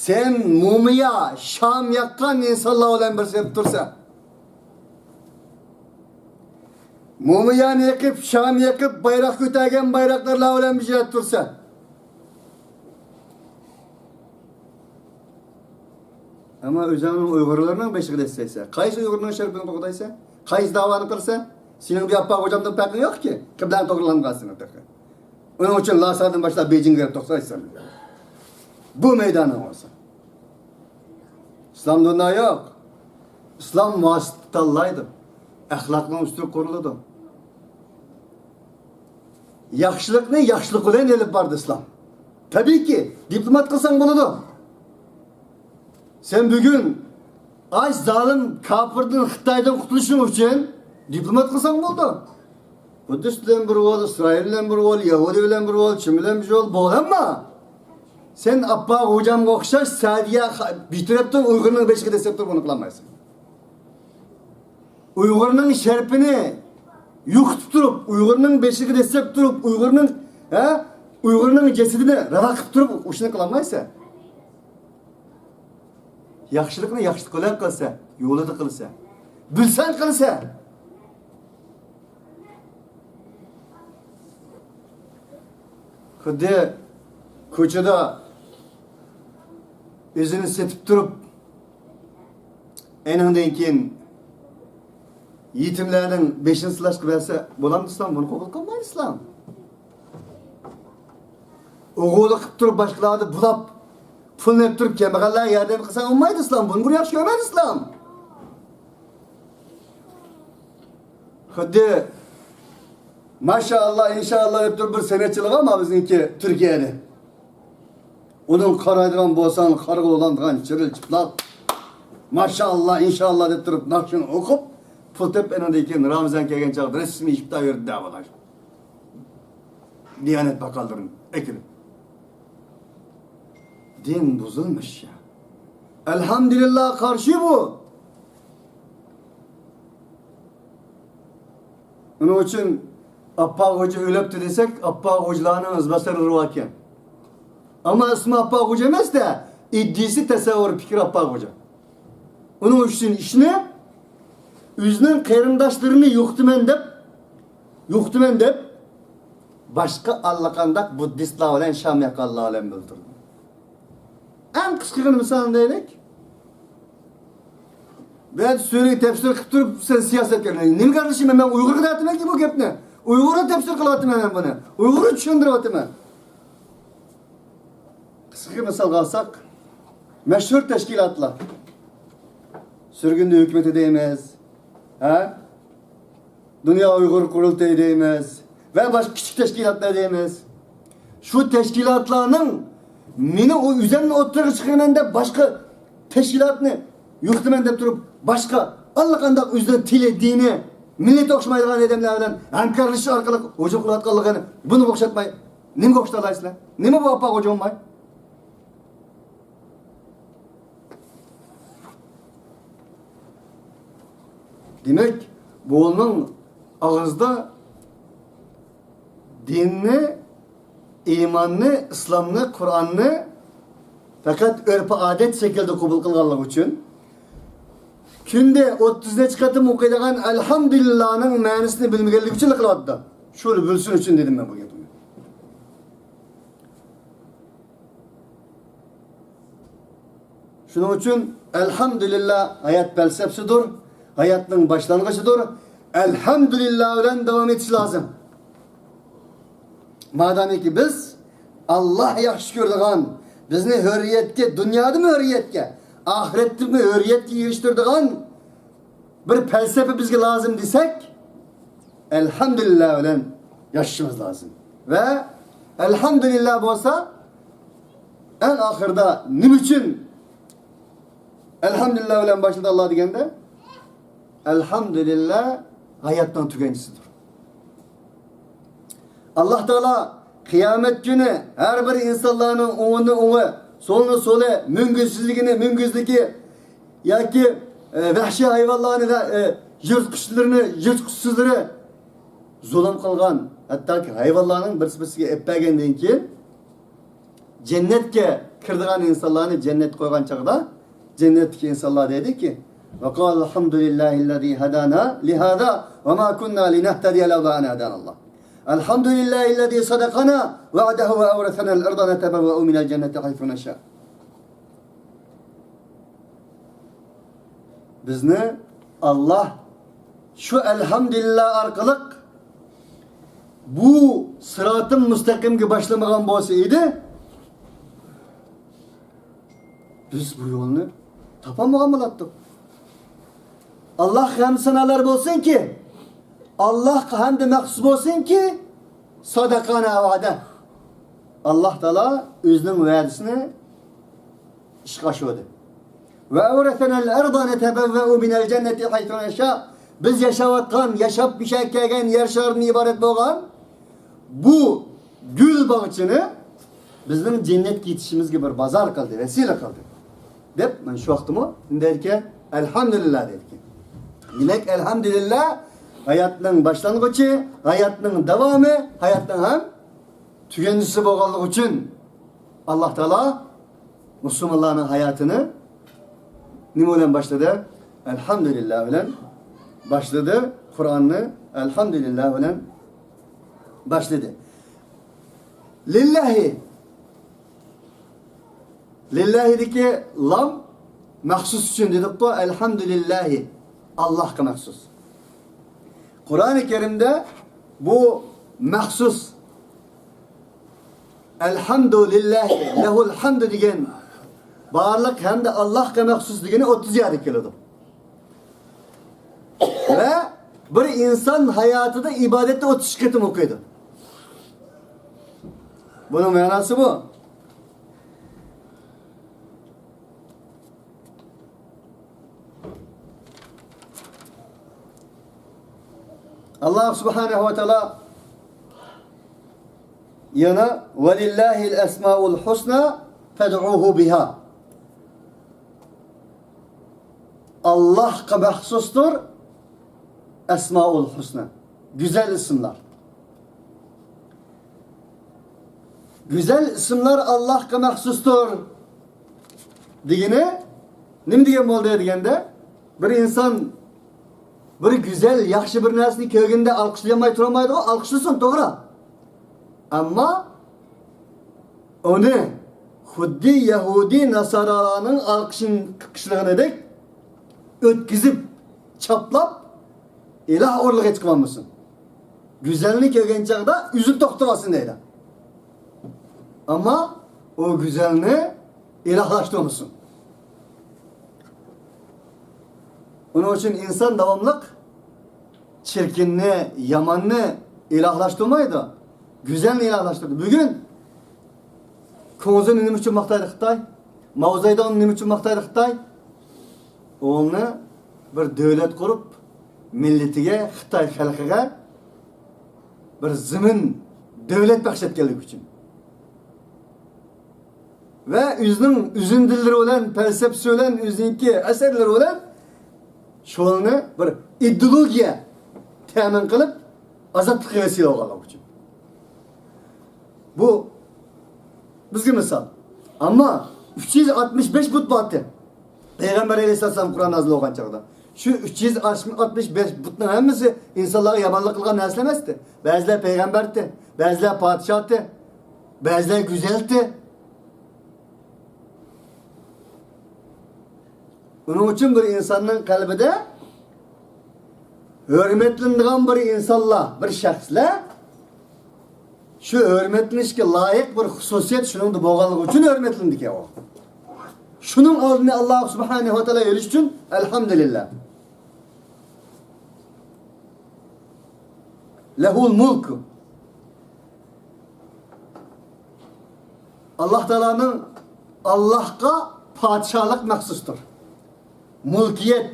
سەن مۇمىيا، شام ياققان ئىنسانلار بىلەن بىر سېپتە تۇرسەن. مۇمىيانى يېقىپ، شام يېقىپ، بايراق كۆتەرگەن بايراقدارلار بىلەن بىر يەردە تۇرسەن. ئەمما ئۆزۈڭنىڭ ئۇيغۇرلىرىنىڭ بېشىغا دەسسەيسەن. قايسى ئۇيغۇرنىڭ شەرىپىنى قوغدايسەن؟ قايسى داۋانى قىلىسەن؟ سېنىڭ بۇ ئاپپا خوجامدىن پەرقىڭ يوقكى. قىبلەڭ توغرىلانغان سېنىڭ تېخى. ئۇنىڭ ئۈچۈن لاسادىن باشلاپ بېيجىڭغا كىرىپ توختايسەن. بۇ مەيدانىڭ بولسا. ئىسلام دۇنيا يوق. ئىسلام ۋاسىتە تاللايدۇ. ئەخلاقنىڭ ئۈستىگە قۇرۇلىدۇ. ياخشىلىقنى ياخشىلىق بىلەن ئېلىپ بارىدۇ ئىسلام. تەبىئىيكى، دىپلومات قىلساڭ بولىدۇ. سەن بۈگۈن ئاش زالىم كاپىردىن، خىتايدىن قۇتۇلۇشۇڭ ئۈچۈن دىپلومات قىلساڭ بولىدۇ. بۇددىست بىلەن بىر بول، ئىسرائىل بىلەن بىر بول، يەھۇدىي بىلەن بىر بول، چىن بىلەن بىر بول، بول، ئەمما سەن ئاپپاق خوجامغا ئوخشاش سەئدىيە خا-، بىر تەرەپتىن ئۇيغۇرنىڭ بېشىغا دەسسەپ تۇرۇپ بۇنى قىلالمايسەن. ئۇيغۇرنىڭ شەرىپىنى يوقىتىپ تۇرۇپ، ئۇيغۇرنىڭ بېشىغا دەسسەپ تۇرۇپ، ئۇيغۇرنىڭ، ھە، ئۇيغۇرنىڭ جەسىتىنى راۋا قىلىپ تۇرۇپ ئۇ ئىشنى قىلالمايسەن. ياخشىلىقنى ياخشىلىق بىلەن قىلسا، يولىدا قىلسا، بىلسەڭ قىلسا. خۇددى كوچىدا ئۆزىنى سېتىپ تۇرۇپ، ئېنىڭدىن كېيىن يېتىملەرنىڭ بېشىنى سىلاشقا بەرسە بولامدۇ ئىسلام؟ بۇنى قوبۇل قىلمايدۇ ئىسلام. ئوغرىلىق قىلىپ تۇرۇپ، باشقىلارنى بۇلاپ، پۇلنى ئېلىپ تۇرۇپ، كەمبەغەللەرگە ياردەم قىلساڭ بولمايدۇ ئىسلام. بۇنى بىر ياخشى كۆرمەيدۇ ئىسلام. خۇددى ماشائاللا، ئىنشائاللا دەپ تۇرۇپ بىر سەنئەتچىلىك بار ما بىزنىڭكى تۈركىيەدە. ئۇنىڭ قارايدىغان بولساڭ، قارىغۇلۇق ئۇلانىدىغان چىرىل چىپلاق. ماشائاللا، ئىنشائاللا دەپ تۇرۇپ ناخشىنى ئوقۇپ، پۇل تېپىپ، ئېنىڭدىن كېيىن رامىزان كەلگەن چاغدا رەسمىي ئىپتار يۈرۈپ دەۋالاش. دىيانەت باققانلىرىنى ئەكىرىپ. دىن بۇزۇلمىش يا. ئەلھەمدۇلىللا قارشى بۇ. ئۇنىڭ ئۈچۈن ئاپپاق خوجا ئۆلۈپتۇ دېسەك، ئاپپاق خوجىلارنىڭ ئىزباسارلىرى بار ئىكەن. ئەمما ئىسمى ئاپپاق خوجا ئەمەس-دە، ئىدىيىسى، تەسەۋۋۇرى، پىكرى ئاپپاق خوجا. ئۇنىڭ ئۈچۈن ئىشنى ئۆزىنىڭ قېرىنداشلىرىنى يوقىتىمەن دەپ، يوقىتىمەن دەپ، باشقا ئاللىقانداق بۇددىستلار بىلەن شامياقانلار بىلەن بىلدۈردى. ئەڭ قىسقا قىلغان مىسالىنى دەيلىك. بۇ يەردە سۈرىگە تەپسىر قىلىپ تۇرۇپ، سەن سىياسەتكە، نېمە قارىشىمەن؟ مەن ئۇيغۇرغا دەۋاتىمەنكى بۇ گەپنى. ئۇيغۇرغا تەپسىر قىلىۋاتىمەن مەن بۇنى. ئۇيغۇرغا چۈشەندۈرۈۋاتىمەن. قىسقا مىسالغا ئالساق، مەشھۇر تەشكىلاتلار. سۈرگۈندە ھۆكۈمىتى دەيمىز. ھە؟ دۇنيا ئۇيغۇر قۇرۇلتىيى دەيمىز ۋە باشقا كىچىك تەشكىلاتلار دەيمىز. شۇ تەشكىلاتلارنىڭ مېنى ئۇ ئۆزۈمنى ئوتتۇرىغا چىقىرىمەن دەپ باشقا تەشكىلاتنى يوقىتىمەن دەپ تۇرۇپ، باشقا ئاللىقانداق ئۆزىنىڭ تىلى، دىنى، مىللىتى ئوخشىمايدىغان ئادەملەر بىلەن ھەمكارلىشىش ئارقىلىق ھۇجۇم قىلىۋاتقانلىقىنى بۇنىڭغا ئوخشاتماي نېمىگە ئوخشىتالايسىلەر؟ نېمە بۇ ئاپپاق خوجا بولماي؟ دېمەك، بۇنىڭ ئاغزىدا دىننى، ئىماننى، ئىسلامنى، قۇرئاننى پەقەت ئۆرپ-ئادەت شەكلىدە قوبۇل قىلغانلىقى ئۈچۈن، كۈندە ئوتتۇز نەچچە قېتىم ئوقۇيدىغان ئەلھەمدۇلىللانىڭ مەنىسىنى بىلمىگەنلىكى ئۈچۈن قىلىۋاتىدۇ. شۇنى بىلسۇن ئۈچۈن دېدىم مەن بۇ گەپنى. شۇنىڭ ئۈچۈن ئەلھەمدۇلىللا ھايات پەلسەپىسىدۇر، ھاياتنىڭ باشلانغۇچىدۇر. ئەلھەمدۇلىللا بىلەن داۋام ئېتىش لازىم. مادامكى بىز ئاللا ياخشى كۆرىدىغان، بىزنى ھۆرىيەتكە، دۇنيادىمۇ ھۆرىيەتكە، ئاخىرەتتىمۇ ھۆرىيەتكە ئېرىشتۈرىدىغان بىر پەلسەپە بىزگە لازىم دېسەك، ئەلھەمدۇلىللا بىلەن ياشىشىمىز لازىم. ۋە ئەلھەمدۇلىللا بولسا، ئەڭ ئاخىرىدا نېمە ئۈچۈن ئەلھەمدۇلىللا بىلەن باشلىدى ئاللا دېگەندە، ئەلھەمدۇلىللا ھاياتنىڭ تۈگەنچىسىدۇر. ئاللا تائالا قىيامەت كۈنى ھەر بىر ئىنسانلارنىڭ ئوڭىنى ئوڭى، سولىنى سولى، مۈڭگۈزسىزلىكىنى مۈڭگۈزلۈكى ياكى، ئە، ۋەھشىي ھايۋانلارنى ۋە، ئە، يىرتقۇچلىرىنى يىرتقۇچسىزلىرى، زۇلۇم قىلغان، ھەتتاكى ھايۋانلارنىڭ بىرسى بىرسىگە ئېلىپ بەرگەندىن كېيىن، جەننەتكە كىرىدىغان ئىنسانلارنى جەننەتكە قويغان چاغدا، جەننەتتىكى ئىنسانلار دەيدۇكى، وقال الحمد لله الذي هدانا لهذا وما كنا لنهتدي لولا أن هدانا الله. الحمد لله الذي صدقنا وعده وأورثنا الأرض نتبوأ من الجنة حيث نشاء. بىزنى ئاللا شۇ ئەلھەمدۇلىللا ئارقىلىق بۇ سىراتىم مۇستەقىمگە باشلىمىغان بولسا ئىدى، بىز بۇ يولنى تاپالمىغان بولاتتۇق. ئاللاھقا ھەمدۇ سانالار بولسۇنكى، ئاللاھقا ھەمدۇ مەخسۇس بولسۇنكى، ساداقانا ۋەدە. ئاللاھ تائالا ئۆزىنىڭ ۋەدىسىنى ئىشقا ئاشۇردى. وأورثنا الأرض نتبوأ من الجنة حيث نشاء. بىز ياشاۋاتقان، ياشاپ، ياشاپ كەلگەن يەر شارىدىن ئىبارەت بولغان بۇ گۈل باغچىنى بىزنىڭ جەننەتكە يېتىشىمىزگە بىر بازار قىلدى، ۋەسىلە قىلدى، دەپ، مانا شۇ ۋاقىتتىمۇ نېمە دەيدىكەن؟ ئەلھەمدۇلىللا دەيدىكەن. دېمەك، ئەلھەمدۇلىللا ھاياتنىڭ باشلانغۇچى، ھاياتنىڭ داۋامى، ھاياتنىڭ ھەم تۈگەندىسى بولغانلىقى ئۈچۈن، ئاللاھ تائالا مۇسۇلمانلارنىڭ ھاياتىنى نېمە بىلەن باشلىدى؟ ئەلھەمدۇلىللا بىلەن باشلىدى. قۇرئاننى ئەلھەمدۇلىللا بىلەن باشلىدى. لىللاھى. لىللاھىدىكى لام مەخسۇس ئۈچۈن دېدۇققۇ، ئەلھەمدۇلىللاھى، ئاللاھقا مەخسۇس. قۇرئانى كەرىمدە بۇ مەخسۇس، ئەلھەمدۇلىللاھى، لەھۇل ھەمدۇ دېگەن بارلىق ھەمدە ئاللاھقا مەخسۇس دېگىنى ئوتتۇز يەردە كېلىدۇ. ۋە بىر ئىنسان ھاياتىدا ئىبادەتتە ئوتتۇز قېتىم ئوقۇيدۇ. بۇنىڭ مەناسى بۇ. ئاللاھ سۇبھانەھۇ ۋە تائالا يەنە، ولله الأسماء الحسنى فادعوه بها. ئاللاھقا مەخسۇستۇر ئەسمائۇل ھۇسنا، گۈزەل ئىسىملار. گۈزەل ئىسىملار ئاللاھقا مەخسۇستۇر دېگىنى نېمە دېگەن بولدى دېگەندە، بىر ئىنسان بىر گۈزەل، ياخشى بىر نەرسىنى كۆرگىنىدە ئالقىشلىيالماي تۇرالمايدىغۇ، ئالقىشلىسۇن، توغرا. ئەمما ئۇنى خۇددى يەھۇدىي ناسارالارنىڭ ئالقىشىنى قىلىشلىغىنىدەك ئۆتكۈزۈپ، چاپلاپ، ئىلاھ ئورنىغا چىقىۋالمىسۇن. گۈزەلنى كۆرگەن چاغدا ئۈزۈپ توختىۋالسۇن دەيدۇ. ئەمما ئۇ گۈزەلنى ئىلاھلاشتۇرمىسۇن. ئۇنىڭ ئۈچۈن ئىنسان داۋاملىق چىركىننى، ياماننى ئىلاھلاشتۇرمايدۇ، گۈزەلنى ئىلاھلاشتۇرىدۇ. بۈگۈن كۇڭزىنى نېمە ئۈچۈن ماختايدۇ خىتاي؟ ماۋزېدۇڭنى نېمە ئۈچۈن ماختايدۇ خىتاي؟ ئۇنى بىر دۆلەت قۇرۇپ، مىللىتىگە، خىتاي خەلقىگە بىر زېمىن، دۆلەت بەخش ئەتكەنلىكى ئۈچۈن. ۋە ئۆزىنىڭ ئۈزۈندىلىرى بىلەن، پەلسەپىسى بىلەن، ئۆزىنىڭكى ئەسەرلىرى بىلەن شۇنى بىر ئىدېئولوگىيە تەمىن قىلىپ، ئازادلىققا ۋەسىلە بولغانلىقى ئۈچۈن. بۇ بىزگە مىسال. ئەمما ئۈچ يۈز ئاتمىش بەش بۇت بارتى. پەيغەمبەر ئەلەيھىسسالام قۇرئان نازىل بولغان چاغدا. شۇ ئۈچ يۈز ئاتمىش بەش بۇتنىڭ ھەممىسى ئىنسانلارغا يامانلىق قىلغان نەرسىلەر ئەمەستى. بەزىلەر پەيغەمبەرتى، بەزىلەر پادىشاھتى، بەزىلەر گۈزەلتى. ئۇنىڭ ئۈچۈن بىر ئىنساننىڭ قەلبىدە ھۆرمەتلىنىدىغان بىر ئىنسانلار، بىر شەخسلەر، شۇ ھۆرمەتلىنىشكە لايىق بىر خۇسۇسىيەت شۇنىڭدا بولغانلىقى ئۈچۈن ھۆرمەتلىنىدىكەن ئۇ. شۇنىڭ ئالدىنى ئاللاھ سۇبھانەھۇ ۋە تائالا ئېلىش ئۈچۈن ئەلھەمدۇلىللا. لەھۇل مۇلك. ئاللاھ تائالانىڭ، ئاللاھقا پادىشاھلىق مەخسۇستۇر. مۇلكىيەت،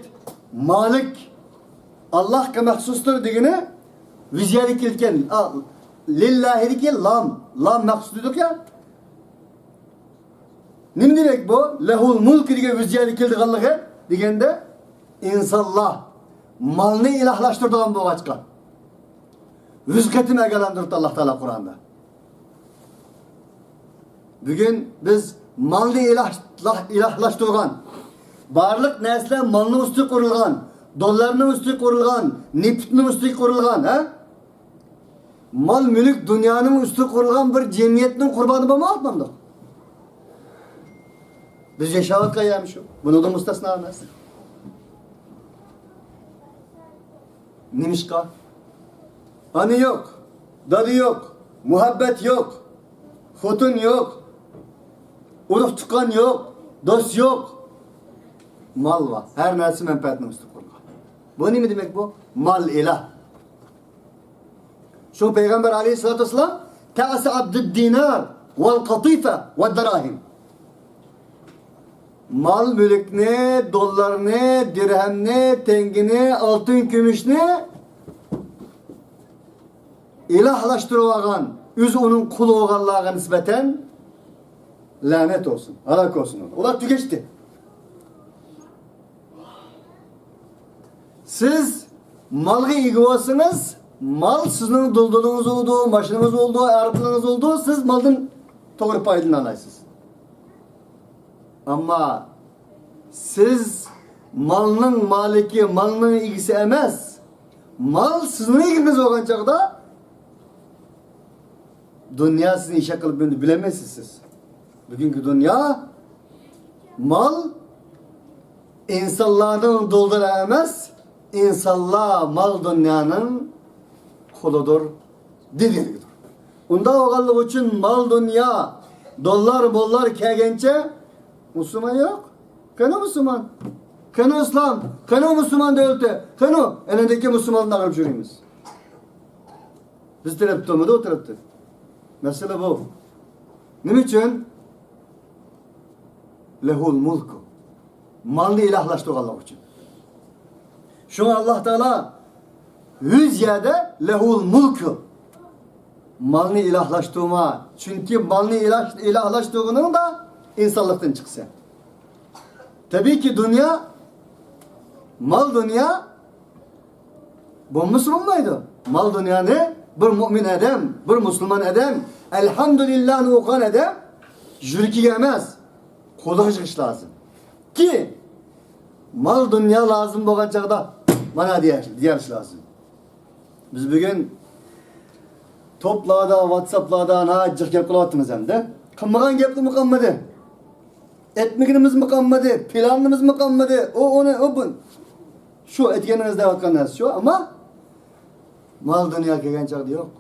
مالىك ئاللاھقا مەخسۇستۇر دېگىنى ۋىجيەدە كېلىدىكەن. ئا، لىللاھىدىكى لام، لام مەخسۇس دېدۇق يا. نېمە دېمەك بۇ؟ لەھۇل مۇلك دېگەن ۋىجيەدە كېلىدىغانلىقى دېگەندە، ئىنسانلار مالنى ئىلاھلاشتۇرىدىغان بولغاچقا، يۈز قېتىم ئاگاھلاندۇرۇپتۇ ئاللاھ تائالا قۇرئاندا. بۈگۈن بىز مالنى ئىلاھ-، ئىلاھلاشتۇرغان، بارلىق نەرسىلەر مالنىڭ ئۈستىگە قۇرۇلغان، دوللارنىڭ ئۈستىگە قۇرۇلغان، نېفىتنىڭ ئۈستىگە قۇرۇلغان، ھە؟ مال-مۈلۈك دۇنيانىڭ ئۈستىگە قۇرۇلغان بىر جەمئىيەتنىڭ قۇربانى بولمايۋاتمامدۇق؟ بىز ياشاۋاتقان يەرمۇ شۇ. بۇنىڭدىن مۇستەسنا ئەمەس. نېمىشقا؟ ئانا يوق، دادا يوق، مۇھەببەت يوق، خوتۇن يوق، ئۇرۇق-تۇغقان يوق، دوست يوق. مال بار، ھەر نەرسە مەنپەئەتنىڭ ئۈستىگە قۇرۇلغان. بۇ نېمە دېمەك بۇ؟ مال ئىلاھ. شۇ پەيغەمبەر ئەلەيھىسسالاتۇ ۋەسسالام، تەئسە ئەبدۇد دىنار ۋەل قەتىفە ۋەد دەراھىم. مال-مۈلۈكنى، دوللارنى، دىرھەمنى، تەڭگىنى، ئالتۇن-كۈمۈشنى ئىلاھلاشتۇرۇۋالغان، ئۆزى ئۇنىڭ قۇلى بولغانلارغا نىسبەتەن لەنەت بولسۇن، ھالاك بولسۇن ئۇلار. ئۇلار تۈگەشتى. سىز مالغا ئىگە بولسىڭىز، مال سىزنىڭ دۇلدۇلىڭىز بولىدۇ، ماشىنىڭىز بولىدۇ، ئەربلىرىڭىز بولىدۇ، سىز مالدىن توغرا پايدىلىنالايسىز. ئەمما سىز مالنىڭ مالىكى، مالنىڭ ئىگىسى ئەمەس. مال سىزنىڭ ئىگىڭىز بولغان چاغدا دۇنيا سىزنى ئىشلەپ قىلىپ بىلەلمەيسىز سىز. بۈگۈنكى دۇنيا، مال ئىنسانلارنىڭ دۇلدۇلى ئەمەس، ئىنسانلار مال دۇنيانىڭ قۇلىدۇر، دېگەنلىكىدۇر. ئۇنداق بولغانلىقى ئۈچۈن مال دۇنيا، دوللار موللار كەلگەنچە مۇسۇلمان يوق. قېنى مۇسۇلمان؟ قېنى ئىسلام؟ قېنى مۇسۇلمان دۆلىتى؟ قېنى؟ ئەنە ئاندىن كېيىن مۇسۇلمانلارنى ئاغرىپ يۈرىمىز. بىز تەرەپتىمىدۇ، ئۇ تەرەپتە. مەسىلە بۇ. نېمە ئۈچۈن؟ لەھۇل مۇلكۇ. مالنى ئىلاھلاشتۇرغانلىقى ئۈچۈن. شۇڭا ئاللاھ تائالا يۈز يەردە لەھۇل مۇلكۇ. مالنى ئىلاھلاشتۇرما. چۈنكى مالنى ئىلاھ-، ئىلاھلاشتۇرغىنىڭدا ئىنسانلىقتىن چىقىسەن. تەبىئىيكى دۇنيا، مال دۇنيا بولمىسا بولمايدۇ. مال دۇنيانى بىر مۇئمىن ئادەم، بىر مۇسۇلمان ئادەم، ئەلھەمدۇلىللاھنى ئوقۇغان ئادەم يۈرىكىگە ئەمەس، قولىغا يىغىش لازىم. كى مال دۇنيا لازىم بولغان چاغدا مانا دېيەش، دېيەش لازىم. بىز بۈگۈن توپلاردا، ۋاتساپلاردا ناھايىتى جىق گەپ قىلىۋاتىمىز ئەمدى. قىلمىغان گەپمۇ قالمىدى. ئېيتمىگىنىمىزمۇ قالمىدى، پىلانىمىزمۇ قالمىدى. ئۇ، ئۇنى، ئۇ، بۇ. شۇ ئېيتكىنىمىز دەۋاتقان نەرسە شۇ، ئەمما مال دۇنيا كەلگەن چاغدا يوق.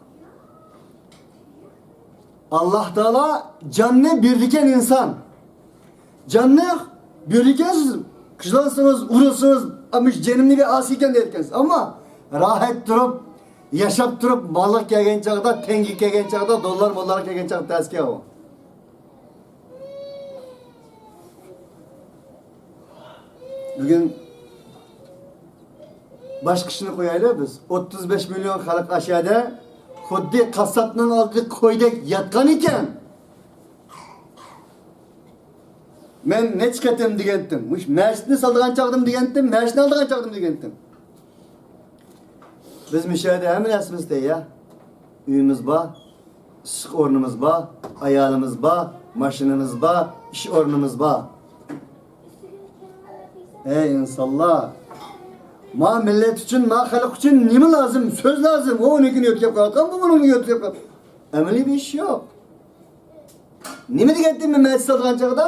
ئاللاھ تائالا جاننى بېرىدىكەن ئىنسان. جاننى بېرىدىكەنسىز، قىچىلانسىڭىز، ئۇرۇلسىڭىز، ئەمما شۇ جېنىمنى بېرىپ ئالسىكەن دەيدىكەنسىز. ئەمما راھەت تۇرۇپ، ياشاپ تۇرۇپ، مالغا كەلگەن چاغدا، تەڭگە كەلگەن چاغدا، دوللار موللارغا كەلگەن چاغدا تەسكە ئۇ. بۈگۈن باشقا ئىشنى قويايلى بىز. ئوتتۇز بەش مىليون خەلق ئاشۇ يەردە خۇددى قاسساپنىڭ ئالدىدا قويدەك ياتقان ئىكەن. مەن نەچچە قېتىم دېگەنتىم، مۇشۇ مەسچىتنى سالىدىغان چاغدىمۇ دېگەنتىم، مەسچىتنى ئالىدىغان چاغدىمۇ دېگەنتىم. بىز مۇشۇ يەردە ھەممە نەرسىمىز تەييار. ئۆيىمىز بار، ئىسسىق ئورنىمىز بار، ئايالىمىز بار، ماشىنىمىز بار، ئىش ئورنىمىز بار. ئەي ئىنسانلار! ما مىللەت ئۈچۈن، ما خەلق ئۈچۈن نېمە لازىم؟ سۆز لازىم. ئۇ ئۇنىڭكىنى يۆتكەپ قويۇۋاتقان، بۇ بۇنىڭكىنى يۆتكەپ قويۇۋاتقان. ئەمەلىي بىر ئىش يوق. نېمە دېگەنتىم مەن مەسچىت سالىدىغان چاغدا؟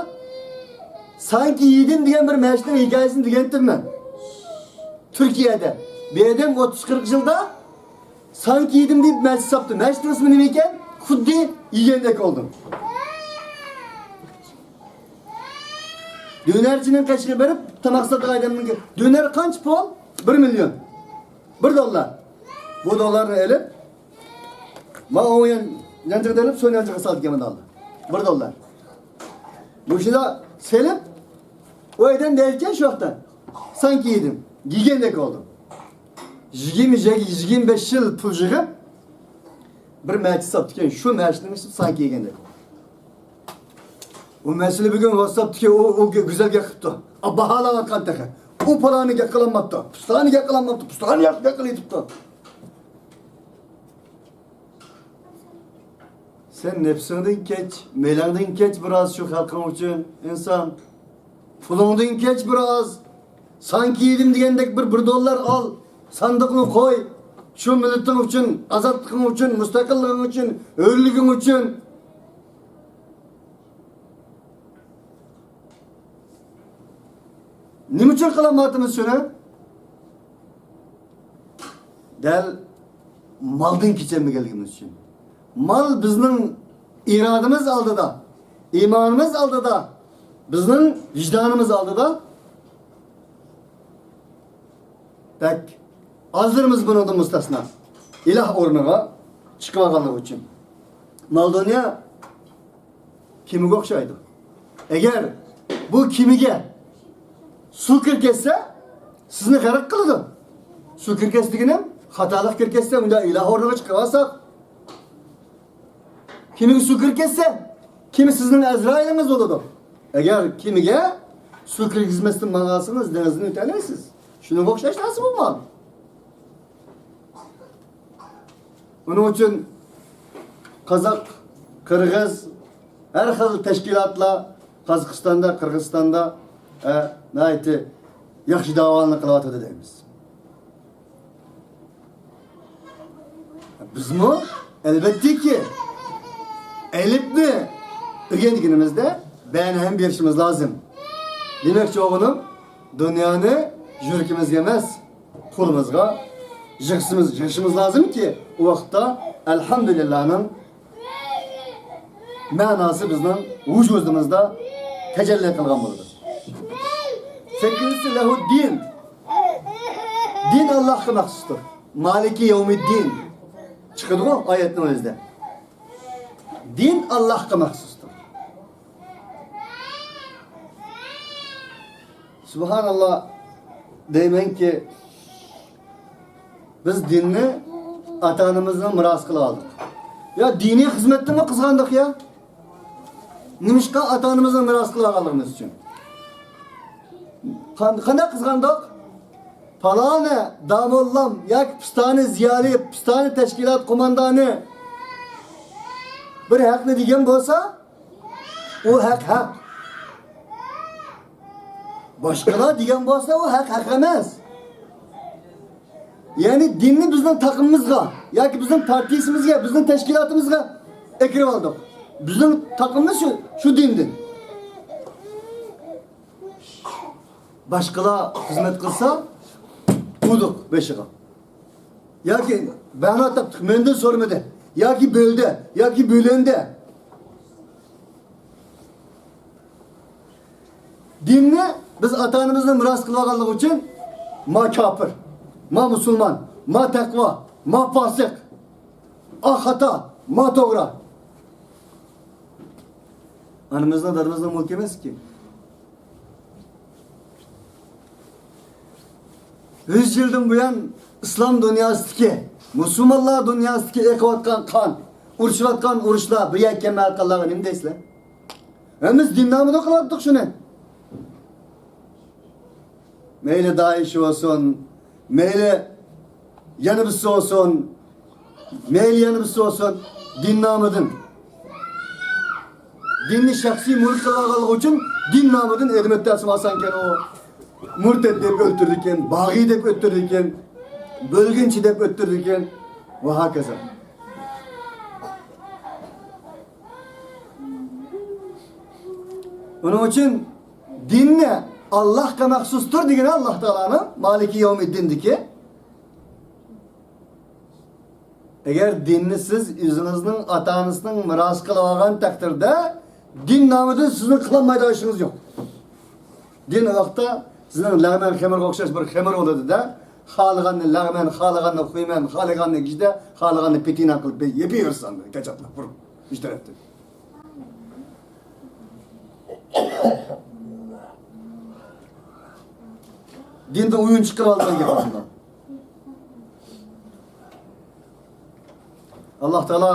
سانكى يېدىم دېگەن بىر مەسچىتنىڭ ھېكايىسىنى دېگەنتىم مەن. تۈركىيەدە. بىر ئادەم ئوتتۇز قىرىق يىلدا سانكى يېدىم دەپ مەسچىت ساپتۇ. مەسچىتنىڭ ئىسمى نېمە ئىكەن؟ خۇددى يېگەندەك بولدۇم. دۆنەرچىنىڭ قېشىغا بېرىپ تاماق ساتىدىغان ئادەمنىڭ، دۆنەر قانچە پۇل؟ بىر مىليون. بىر دوللار. بۇ دوللارنى ئېلىپ، ما ئوڭ يان-، يانچىغا تېلىپ، سول يانچىغا سالىدىكەن مۇنداق. بىر دوللار. مۇشۇنداق سېلىپ، ئۇ ئادەم دەيدىكەن شۇ ۋاقىتتا، سانكى يېدىم، يېگەندەك بولدۇم. يىگىرمە، يىگىرمە بەش يىل پۇل يىغىپ، بىر مەسچىت ساپتىكەن، شۇ مەسچىتنىڭ ئىچىدە سانكى يېگەندەك بولدۇم. ئۇ مەسىلە بۈگۈن ۋاتساپتىكى ئۇ، ئۇ گۈزەل گەپ قىپتۇ. ئا، باھالاۋاتقان تېخى. ئۇ پالانى گەپ قىلالماپتۇ، پۇستانى گەپ قىلالماپتۇ، پۇستانى ياخشى گەپ قىلىۋېتىپتۇ. سەن نەپسىڭدىن كەچ، مېلىڭدىن كەچ بىراز شۇ خەلقىڭ ئۈچۈن، ئىنسان. پۇلۇڭدىن كەچ بىراز. سانكى يېدىم دېگەندەك بىر، بىر دوللار ئال. ساندۇقنى قوي. شۇ مىللىتىڭ ئۈچۈن، ئازادلىقىڭ ئۈچۈن، مۇستەقىللىقىڭ ئۈچۈن، ھۆرلۈكۈڭ ئۈچۈن. نېمە ئۈچۈن قىلالمايۋاتىمىز شۇنى؟ دەل مالدىن كېچەلمىگەنلىكىمىز ئۈچۈن. مال بىزنىڭ ئىرادىمىز ئالدىدا، ئىمانىمىز ئالدىدا، بىزنىڭ ۋىجدانىمىز ئالدىدا بەك ئازلىرىمىز بۇنىڭدىن مۇستەسنا. ئىلاھ ئورنىغا چىقىۋالغانلىقى ئۈچۈن. مال دۇنيا كېمىگە ئوخشايدۇ. ئەگەر بۇ كېمىگە سۇ كىرىپ كەتسە، سىزنى غەرق قىلىدۇ. سۇ كىرىپ كەتسە دېگىنىم، خاتالىق كىرىپ كەتسە، ئۇندا ئىلاھ ئورنىغا چىقىرىۋالساق، كېمىگە سۇ كىرىپ كەتسە، كېمە سىزنىڭ ئەزرائىلىڭىز بولىدۇ. ئەگەر كېمىگە سۇ كىرگۈزمەستىن ماڭالسىڭىز، دېڭىزدىن ئۆتەلەيسىز. شۇنىڭغا ئوخشاش نەرسە بۇ مال. ئۇنىڭ ئۈچۈن قازاق، قىرغىز، ھەر خىل تەشكىلاتلار قازاقىستاندا، قىرغىزىستاندا، ئە، ناھايىتى ياخشى داۋالارنى قىلىۋاتىدۇ دەيمىز. بىزمۇ ئەلۋەتتىكى، ئەلىپنى ئۆگەنگىنىمىزدە بەنى ھەم بېرىشىمىز لازىم. دېمەكچى بولغىنىم، دۇنيانى يۈرىكىمىزگە ئەمەس، قولىمىزغا يىغىشىمىز، يىغىشىمىز لازىمكى، ئۇ ۋاقىتتا ئەلھەمدۇلىللانىڭ مەناسى بىزنىڭ ۋۇجۇدىمىزدا تەجەللى قىلغان بولىدۇ. سەككىزىنچىسى، لەھۇددىن. دىن ئاللاھقا مەخسۇستۇر. مالىكى يەۋمىددىن. چىقىدىغۇ ئايەتنىڭ ئۆزىدە. دىن ئاللاھقا مەخسۇستۇر. سۇبھاناللا دەيمەنكى، بىز دىننى ئاتا-ئانىمىزنىڭ مىراسى قىلىپ ئالدۇق. يا دىنىي خىزمەتتىنمۇ قىزغاندۇق يا؟ نېمىشقا ئاتا-ئانىمىزنىڭ مىراس قىلىۋالغانلىقىمىز ئۈچۈن؟ قان-، قانداق قىزغاندۇق؟ پالانى داموللام ياكى پىستانى زىيالىي، پىستانى تەشكىلات قوماندانى بىر ھەقنى دېگەن بولسا، ئۇ ھەق ھەق. باشقىلار دېگەن بولسا، ئۇ ھەق ھەق ئەمەس. يەنى دىننى بىزنىڭ تاقىمىمىزغا ياكى بىزنىڭ پارتىيىسىمىزگە، بىزنىڭ تەشكىلاتىمىزغا ئەكىرىۋالدۇق. بىزنىڭ تاقىمىمىز شۇ، شۇ دىندىن. باشقىلار خىزمەت قىلسا، ئۇردۇق بېشىغا. ياكى بەنا تاپتۇق، مەندىن سورىمىدى. ياكى بۆلدى، ياكى بۆلۈندى. دىننى بىز ئاتا-ئانىمىزدىن مىراس قىلىۋالغانلىقى ئۈچۈن ما كاپىر، ما مۇسۇلمان، ما تەقۋا، ما پاسىق، ئا خاتا، ما توغرا. ئانىمىزنىڭ، دادىمىزنىڭ مۈلكى ئەمەسكى. يۈز يىلدىن بۇيان ئىسلام دۇنياسىدىكى، مۇسۇلمانلار دۇنياسىدىكى ئېقىۋاتقان قان، ئۇرۇشۇۋاتقان ئۇرۇشلار بىر يەرگە كەلمەيۋاتقانلارغا نېمە دەيسىلەر؟ ھەممىمىز دىن نامىدا قىلىۋاتتۇق شۇنى. مەيلى دائىش بولسۇن، مەيلى يەنە بىرسى بولسۇن، مەيلى يەنە بىرسى بولسۇن، دىن نامىدىن. دىننى شەخسىي مۈلۈك قىلىۋالغانلىقى ئۈچۈن دىن نامىدىن ئېدىمەتتە ئاسان ئاسانكەن ئۇ. مۇرتەت دەپ ئۆلتۈرىدىكەن، باغى دەپ ئۆلتۈرىدىكەن، بۆلگۈنچى دەپ ئۆلتۈرىدىكەن ۋە ھاكازا. ئۇنىڭ ئۈچۈن دىننى ئاللاھقا مەخسۇستۇر دېگىنى ئاللاھ تائالانىڭ مالىكى يەۋمىددىندىكى. ئەگەر دىننى سىز ئۆزىڭىزنىڭ ئاتا-ئانىسىنىڭ مىراس قىلىۋالغان تەقدىردە، دىن نامىدىن سىزنىڭ قىلالمايدىغان ئىشىڭىز يوق. دىن ۋاقىتتا سىزنىڭ لەغمەن خېمىرغا ئوخشاش بىر خېمىر بولىدۇ-دە، خالىغاننى لەغمەن، خالىغاننى خۇيمەن، خالىغاننى گىجدە، خالىغاننى پېتىنا قىلىپ يېپىۋېرىسەن، كاچاتلاپ بىر ئۈچ تەرەپتىن. دىندىن ئويۇنچۇق قىلىۋالغان گەپ ئۇندا. ئاللاھ تائالا،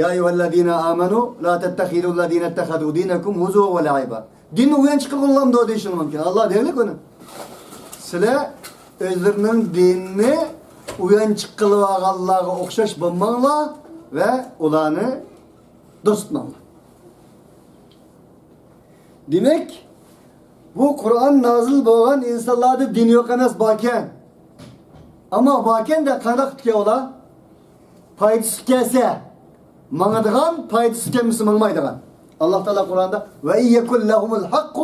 يا أيها الذين آمنوا لا تتخذوا الذين اتخذوا دينكم هزوا ولعبا. دىننى ئويۇنچۇق قىلغىنىلامدۇ دېيىشىڭىز مۇمكىن. ئاللاھ دەيدۇ ئۇنى. سىلەر ئۆزلىرىنىڭ دىنىنى ئويۇنچۇق قىلىۋالغانلارغا ئوخشاش بولماڭلار ۋە ئۇلارنى دوست تۇتماڭلار. دېمەك، بۇ قۇرئان نازىل بولغان ئىنسانلاردا دىن يوق ئەمەس، باركەن. ئەمما باركەن-دە، قانداق ئىكەن ئۇلار؟ پايدىسى كەلسە ماڭىدىغان، پايدىسى كەلمىسە ماڭمايدىغان. ئاللاھ تائالا قۇرئاندا، وإن يكن لهم الحق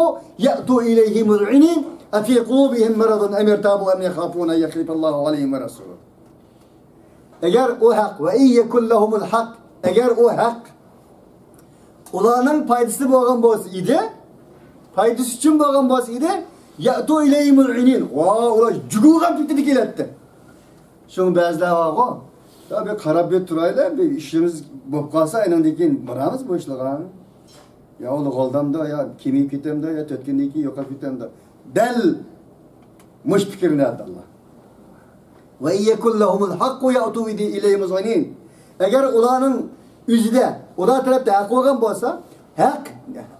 يأتوا إليه مذعنين أفي قلوبهم مرض أم ارتابوا أم يخافون أن يحيف الله عليهم ورسوله. ئەگەر ئۇ ھەق، وإن يكن لهم الحق، ئەگەر ئۇ ھەق ئۇلارنىڭ پايدىسى بولغان بولسا ئىدى، پايدىسى ئۈچۈن بولغان بولسا ئىدى، يەئتۇ ئىلەيھىمۇزئىنىن. ۋا، ئۇلار جۇگۇغان پېتىدە كېلەتتى. شۇڭا بەزىلەر بارغۇ، يا بىر قاراپ بىر تۇرايلى، بىر ئىشىمىز بولۇپ قالسا، ئاندىن كېيىن بارارمىز بۇ ئىشلارغا. يا ئۇلۇغ ئالدامدۇ، يا كېمىيىپ كېتەمدۇ، يا تۆت كۈندىن كېيىن يوقاپ كېتەمدۇ. دەل مۇشۇ پىكىرنى ئالدى ئاللا. ۋە ئىن يەكۇن لەھۇمۇل ھەققۇ يەئتۇ ئىلەيھىمۇزئىنىن. ئەگەر ئۇلارنىڭ ئۆزىدە، ئۇلار تەرەپتە ھەق بولغان بولسا، ھەق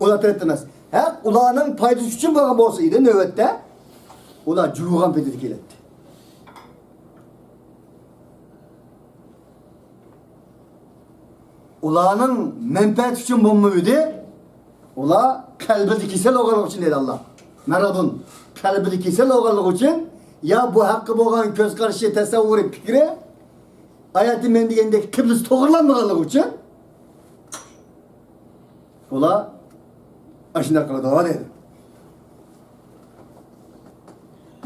ئۇلار تەرەپتە ئەمەس، ھەق ئۇلارنىڭ پايدىسى ئۈچۈن بولغان بولسا ئىدى، نۆۋەتتە ئۇلار جۇغۇغان پېتىدە كېلەتتى. ئۇلارنىڭ مەنپەئەتى ئۈچۈن بولمىدى. ئۇلار قەلبىدە كېسەل بولغانلىقى ئۈچۈن دېدى ئاللا. مەرەدۇن. قەلبىدە كېسەل بولغانلىقى ئۈچۈن، يا بۇ ھەققە بولغان كۆز قارىشى، تەسەۋۋۇرى، پىكرى، ئايەتتە مەن دېگەندەك قىبلىسى توغرىلانمىغانلىقى ئۈچۈن ئۇلار ئاشۇنداق قىلىدۇ دەيدۇ.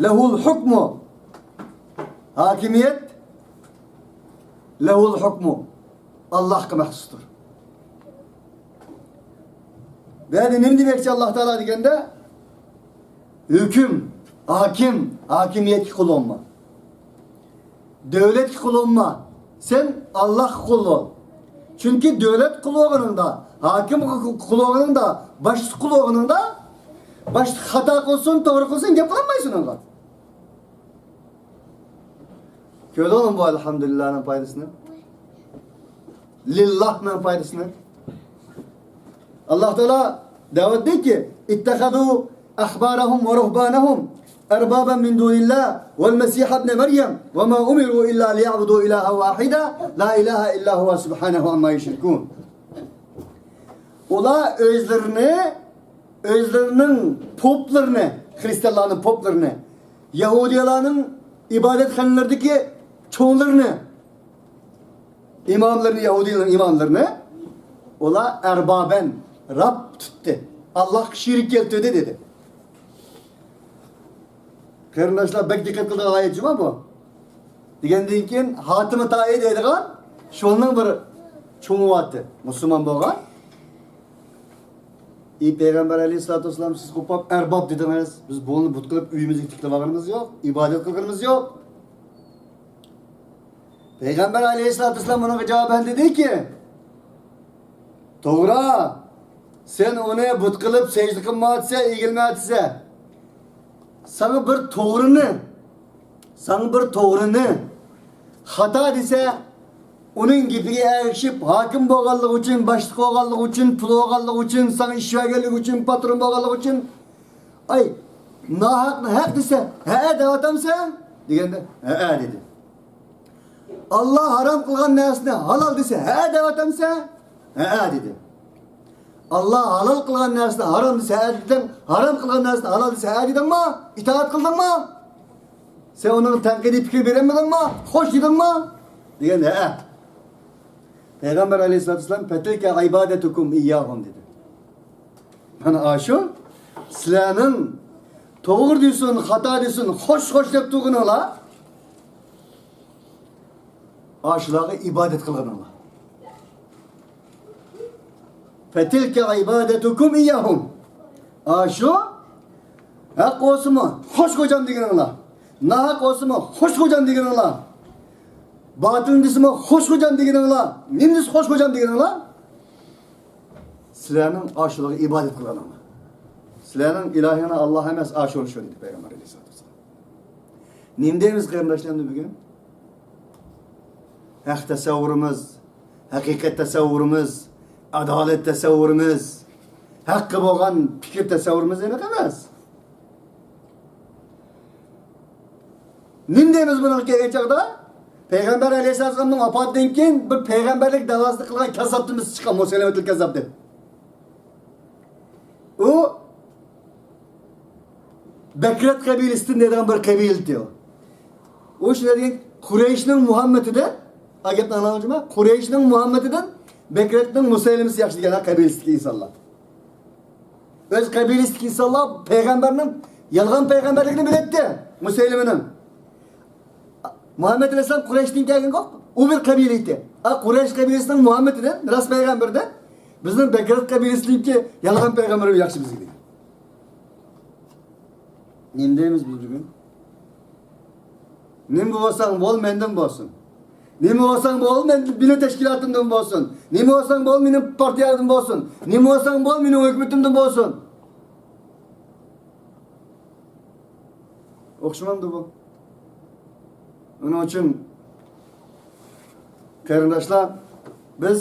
لەھۇل ھۇكمۇ. ھاكىمىيەت. لەھۇل ھۇكمۇ. ئاللاھقا مەخسۇستۇر. بۇ يەردە نېمە دېمەكچى ئاللاھ تائالا دېگەندە، ھۆكۈم، ھاكىم، ھاكىمىيەتكە قۇل بولما. دۆلەتكە قۇل بولما. سەن ئاللاھقا قۇل بول. چۈنكى دۆلەت قۇل بولغىنىڭدا، ھاكىم قۇل بولغىنىڭدا، باشلىق قۇل بولغىنىڭدا، باشلىق خاتا قىلسۇن، توغرا قىلسۇن، گەپ قىلالمايسەن ئۇنىڭغا. كۆردۈڭمۇ بۇ ئەلھەمدۇلىللانىڭ پايدىسىنى؟ لىللاھنىڭ پايدىسىنى. ئاللاھ تائالا دەۋەتتىكى، اتخذوا أحبارهم ورهبانهم أربابا من دون الله والمسيح ابن مريم وما أمروا إلا ليعبدوا إلها واحدا لا إله إلا هو سبحانه عما يشركون. ئۇلار ئۆزلىرىنى، ئۆزلىرىنىڭ پوپلىرىنى، خرىستىيانلارنىڭ پوپلىرىنى، يەھۇدىيلارنىڭ ئىبادەتخانىلىرىدىكى چوڭلىرىنى، ئىماملىرىنى، يەھۇدىيلارنىڭ ئىماملىرىنى ئۇلار ئەربابەن، رەب تۇتتى. ئاللاھقا شېرىك كەلتۈردى دېدى. قېرىنداشلار، بەك دىققەت قىلىدىغان ئايەت جۇما بۇ. دېگەندىن كېيىن، ھاتىمى تائى دەيدىغان شۇنىڭ بىر چوڭى بارتى، مۇسۇلمان بولغان. ئى پەيغەمبەر ئەلەيھىسسالاتۇ ۋەسسالام، سىز قوپاپ ئەرباب دېدىڭىز. بىز بۇنى بۇت قىلىپ ئۆيىمىزگە تىكلىۋالغىنىمىز يوق، ئىبادەت قىلغىنىمىز يوق. پەيغەمبەر ئەلەيھىسسالاتۇ ۋەسسالام ئۇنىڭغا جاۋابەن دېدىكى، توغرا، سەن ئۇنى بۇت قىلىپ سەجدە قىلمايۋاتىسەن، ئېگىلمەيۋاتىسەن. ساڭا بىر توغرىنى، ساڭا بىر توغرىنى خاتا دېسە، ئۇنىڭ گېپىگە ئەگىشىپ، ھاكىم بولغانلىقى ئۈچۈن، باشلىق بولغانلىقى ئۈچۈن، پۇل بولغانلىقى ئۈچۈن، ساڭا ئىش بەرگەنلىكى ئۈچۈن، پاترون بولغانلىقى ئۈچۈن، ئاي، ناھەقنى ھەق دېسە، ھەئە دەۋاتامسەن؟ دېگەندە، ھەئە دېدى. ئاللا ھارام قىلغان نەرسىنى ھالال دېسە، ھەئە دەۋاتامسەن؟ ھەئە دېدى. ئاللا ھالال قىلغان نەرسىنى ھارام دېسە، ھەئە دېدىڭ، ھارام قىلغان نەرسىنى ھالال دېسە، ھەئە دېدىڭما؟ ئىتائەت قىلدىڭما؟ سەن ئۇنىڭغا تەنقىدىي پىكىر بېرەلمىدىڭما؟ خوش دېدىڭما؟ دېگەندە، ھەئە. پەيغەمبەر ئەلەيھىسسالاتۇ ۋەسسالام، پەتىلكە ئىبادەتۇكۇم ئىيياھۇم دېدى. مانا ئاشۇ سىلەرنىڭ توغرا دېسۇن، خاتا دېسۇن، خوش خوش دەپ تۇرغىنىڭلار، ئاشۇلارغا ئىبادەت قىلغىنىڭلار. فَتِلْكَ عِبَادَتُكُمْ إِيَّاهُمْ. ئاشۇ ھەق بولسىمۇ خوش خوجام دېگىنىڭلار، ناھەق بولسىمۇ خوش خوجام دېگىنىڭلار، باتىل دېسىمۇ خوش خوجام دېگىنىڭلار، نېمە دېسە خوش خوجام دېگىنىڭلار، سىلەرنىڭ ئاشۇلارغا ئىبادەت قىلغىنىڭلار. سىلەرنىڭ ئىلاھىڭلار ئاللا ئەمەس، ئاشۇ شۇ دېدى پەيغەمبەر ئەلەيھىسسالاتۇ ۋەسسالام. نېمە دەيمىز قېرىنداشلار ئەمدى بۈگۈن؟ ھەق تەسەۋۋۇرىمىز، ھەقىقەت تەسەۋۋۇرىمىز، ئادالەت تەسەۋۋۇرىمىز، ھەققە بولغان پىكىر تەسەۋۋۇرىمىز ئېنىق ئەمەس. نېمە دەيمىز بۇنىڭغا كەلگەن چاغدا؟ پەيغەمبەر ئەلەيھىسسالامنىڭ ۋاپاتىدىن كېيىن بىر پەيغەمبەرلىك دەۋاسىنى قىلغان كاززاپتىن بىرسى چىققان، مۇسەيلىمەتۇل كاززاپ دەپ. ئۇ بەكرەت قەبىلىسىدىن دەيدىغان بىر قەبىلە ئىدى ئۇ. ئۇ شۇنداق دېگەن، قۇرەيشنىڭ مۇھەممىدىدىن، ئا، گەپنى ئاڭلاڭلار جۇما، قۇرەيشنىڭ مۇھەممىدىدىن بەكرەتنىڭ مۇسەيلىمىسى ياخشى دېگەن قەبىلىسىدىكى ئىنسانلار. ئۆز قەبىلىسىدىكى ئىنسانلار پەيغەمبەرنىڭ يالغان پەيغەمبەرلىكىنى بىلەتتى، مۇسەيلىمىنىڭ. مۇھەممەد ئەلەيھىسسالام قۇرەيشتىن كەلگەنكى، ئۇ بىر قەبىلە ئىدى. ھە، قۇرەيش قەبىلىسىنىڭ مۇھەممىدىدىن، راست پەيغەمبىردىن، بىزنىڭ بەكرەت قەبىلىسىنىڭكى يالغان پەيغەمبىرىمىز ياخشى بىزگە دېگەن. نېمە دەيمىز بىز بۈگۈن؟ نېمە بولساڭ بول، مەندىن بولسۇن. نېمە بولساڭ بول، مەن، مېنىڭ تەشكىلاتىمدىن بولسۇن. نېمە بولساڭ بول، مېنىڭ پارتىيەمدىن بولسۇن. نېمە بولساڭ بول، مېنىڭ ھۆكۈمىتىمدىن بولسۇن. ئوخشىمامدۇ بۇ؟ ئۇنىڭ ئۈچۈن، قېرىنداشلار، بىز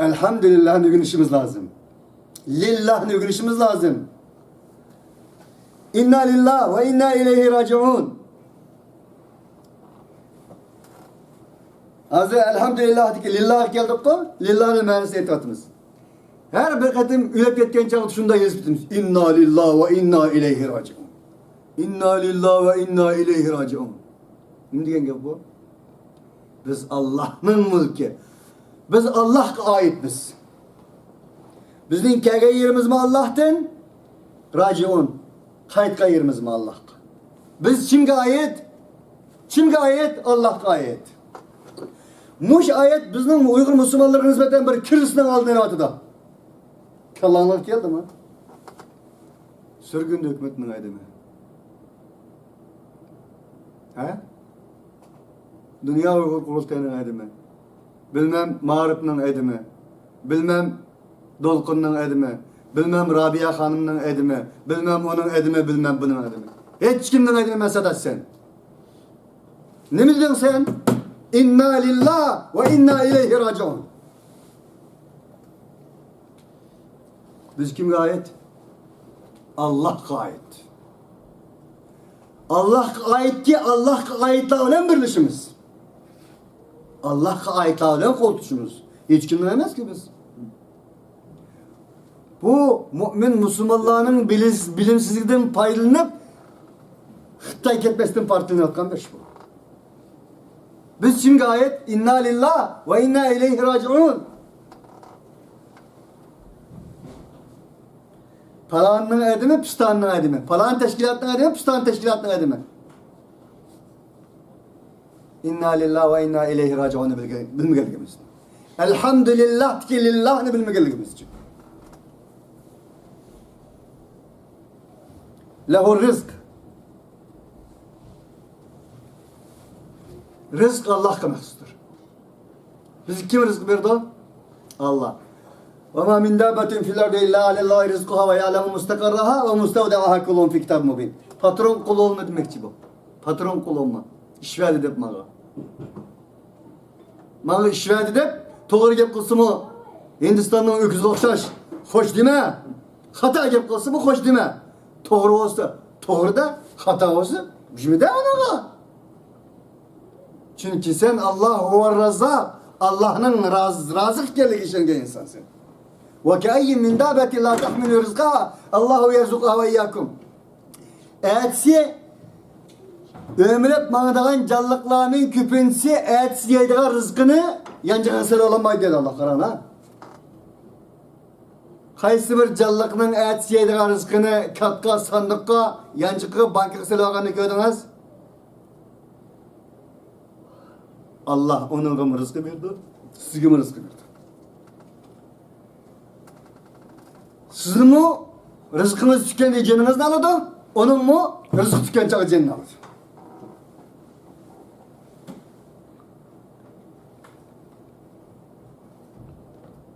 ئەلھەمدۇلىللاھنى ئۆگىنىشىمىز لازىم. لىللاھنى ئۆگىنىشىمىز لازىم. ئىننا لىللاھ ۋە ئىننا ئىلەيھى راجىئۇن. ھازىر ئەلھەمدۇلىللاھتىكى لىللاھقا كەلدۇققۇ، لىللاھنىڭ مەنىسىنى ئېيتىۋاتىمىز. ھەر بىر قېتىم ئۆلۈپ كەتكەن چاغدا شۇنداق يېزىپ كېتىمىز. ئىننا لىللاھ ۋە ئىننا ئىلەيھى راجىئۇن. ئىننا لىللاھ ۋە ئىننا ئىلەيھى راجىئۇن. نېمە دېگەن گەپ بۇ؟ بىز ئاللاھنىڭ مۈلكى. بىز ئاللاھقا ئائىتمىز. بىزنىڭ كەلگەن يېرىمىزمۇ ئاللاھتىن، راجىئۇن، قايتقان يېرىمىزمۇ ئاللاھقا. بىز كىمگە ئائىت؟ كىمگە ئائىت؟ ئاللاھقا ئائىت. مۇشۇ ئايەت بىزنىڭ ئۇيغۇر مۇسۇلمانلىرىغا نىسبەتەن بىر كىرىزىسنىڭ ئالدىنى ئېلىۋاتىدۇ. كاللاڭلار كەلدىمۇ؟ سۈرگۈندە ھۆكۈمەتنىڭ ئادىمى. ھە؟ دۇنيا ئۇيغۇر قۇرۇلتىيىنىڭ ئادىمى. بىلمەم، مائارىپنىڭ ئادىمى. بىلمەم، دولقۇننىڭ ئادىمى. بىلمەم، رابىيە خانىمنىڭ ئادىمى. بىلمەم، ئۇنىڭ ئادىمى، بىلمەم، بۇنىڭ ئادىمى. ھېچكىمنىڭ ئادىمى ئەمەس، سادات سەن. نېمە دېدىڭ سەن؟ ئىننا لىللا ۋە ئىننا ئىلەيھى راجىئۇن. بىز كىمگە ئائىت؟ ئاللاھقا ئائىت. ئاللاھقا ئائىتكى، ئاللاھقا ئائىتلار بىلەن بىرلىشىمىز. ئاللاھقا ئائىتلار بىلەن قول تۇتۇشىمىز. ھېچكىمنىڭ ئەمەسكى بىز. بۇ مۆمىن مۇسۇلمانلارنىڭ بىلىس-، بىلىمسىزلىكىدىن پايدىلىنىپ، خىتاي كەتمەستىن پارتلىنىۋاتقان بىر ئىش بۇ. بىز كىمگە ئائىت؟ ئىننا لىللا ۋە ئىننا ئىلەيھى راجىئۇن. پالاننىڭ ئادىمى، پىستاننىڭ ئادىمى. پالان تەشكىلاتنىڭ ئادىمى، پىستان تەشكىلاتنىڭ ئادىمى. ئىننا لىللا ۋە ئىننا ئىلەيھى راجىئۇننى بىلگە-، بىلمىگەنلىكىمىز. ئەلھەمدۇلىللاھتىكى لىللاھنى بىلمىگەنلىكىمىز ئۈچۈن. لەھۇ رىزق. رىزق ئاللاھقا مەخسۇستۇر. بىزگە كىم رىزىق بېرىدۇ؟ ئاللا. ۋە ما مىن داببەتىن فىل ئەرزى ئىللا ئەلەللاھى رىزقۇھا ۋە يەئلەمۇ مۇستەقەررەھا ۋە مۇستەۋدەئەھا كۇللۇن فى كىتابىن مۇبىن. پاترون قۇلۇلما دېمەكچى بۇ. پاترون قۇلۇلما. ئىش بەردى دەپ ماڭا. ماڭا ئىش بەردى دەپ، توغرا گەپ قىلسىمۇ، ھىندىستاننىڭ ئۆكۈزىگە ئوخشاش، خوش دېمە. خاتا گەپ قىلسىمۇ، خوش دېمە. توغرا بولسا توغرا دە، خاتا بولسا گۈجمە دە ئۇنىڭغا. چۈنكى سەن ئاللا ھۇۋەر راززاق، ئاللانىڭ راز-، رازىق ئىكەنلىكىگە ئىشەنگەن ئىنسانسەن. ۋە كەئەييىن مىن داببەتىن لا تەھمىلۇ رىزقەھا، ئاللاھۇ يەرزۇقۇھا ۋە ئىيياكۇم. ئەتىسى ئۆمىلەپ ماڭىدىغان جانلىقلارنىڭ كۆپىنچىسى ئەتىسى يەيدىغان رىزقىنى يانچۇقىغا سېلىۋالالمايدۇ دېدى ئاللا، قاراڭلار. قايسى بىر جانلىقنىڭ ئەتىسى يەيدىغان رىزقىنى كارتىغا، ساندۇققا، يانچۇقىغا، بانكىغا سېلىۋالغاننى كۆردىڭىز؟ ئاللا ئۇنىڭغىمۇ رىزقى بېرىدۇ، سىزگىمۇ رىزقى بېرىدۇ. سىزنىڭمۇ رىزقىڭىز تۈگىگەندە جېنىڭىزنى ئالىدۇ، ئۇنىڭمۇ رىزقى تۈگىگەن چاغدا جېنىنى ئالىدۇ.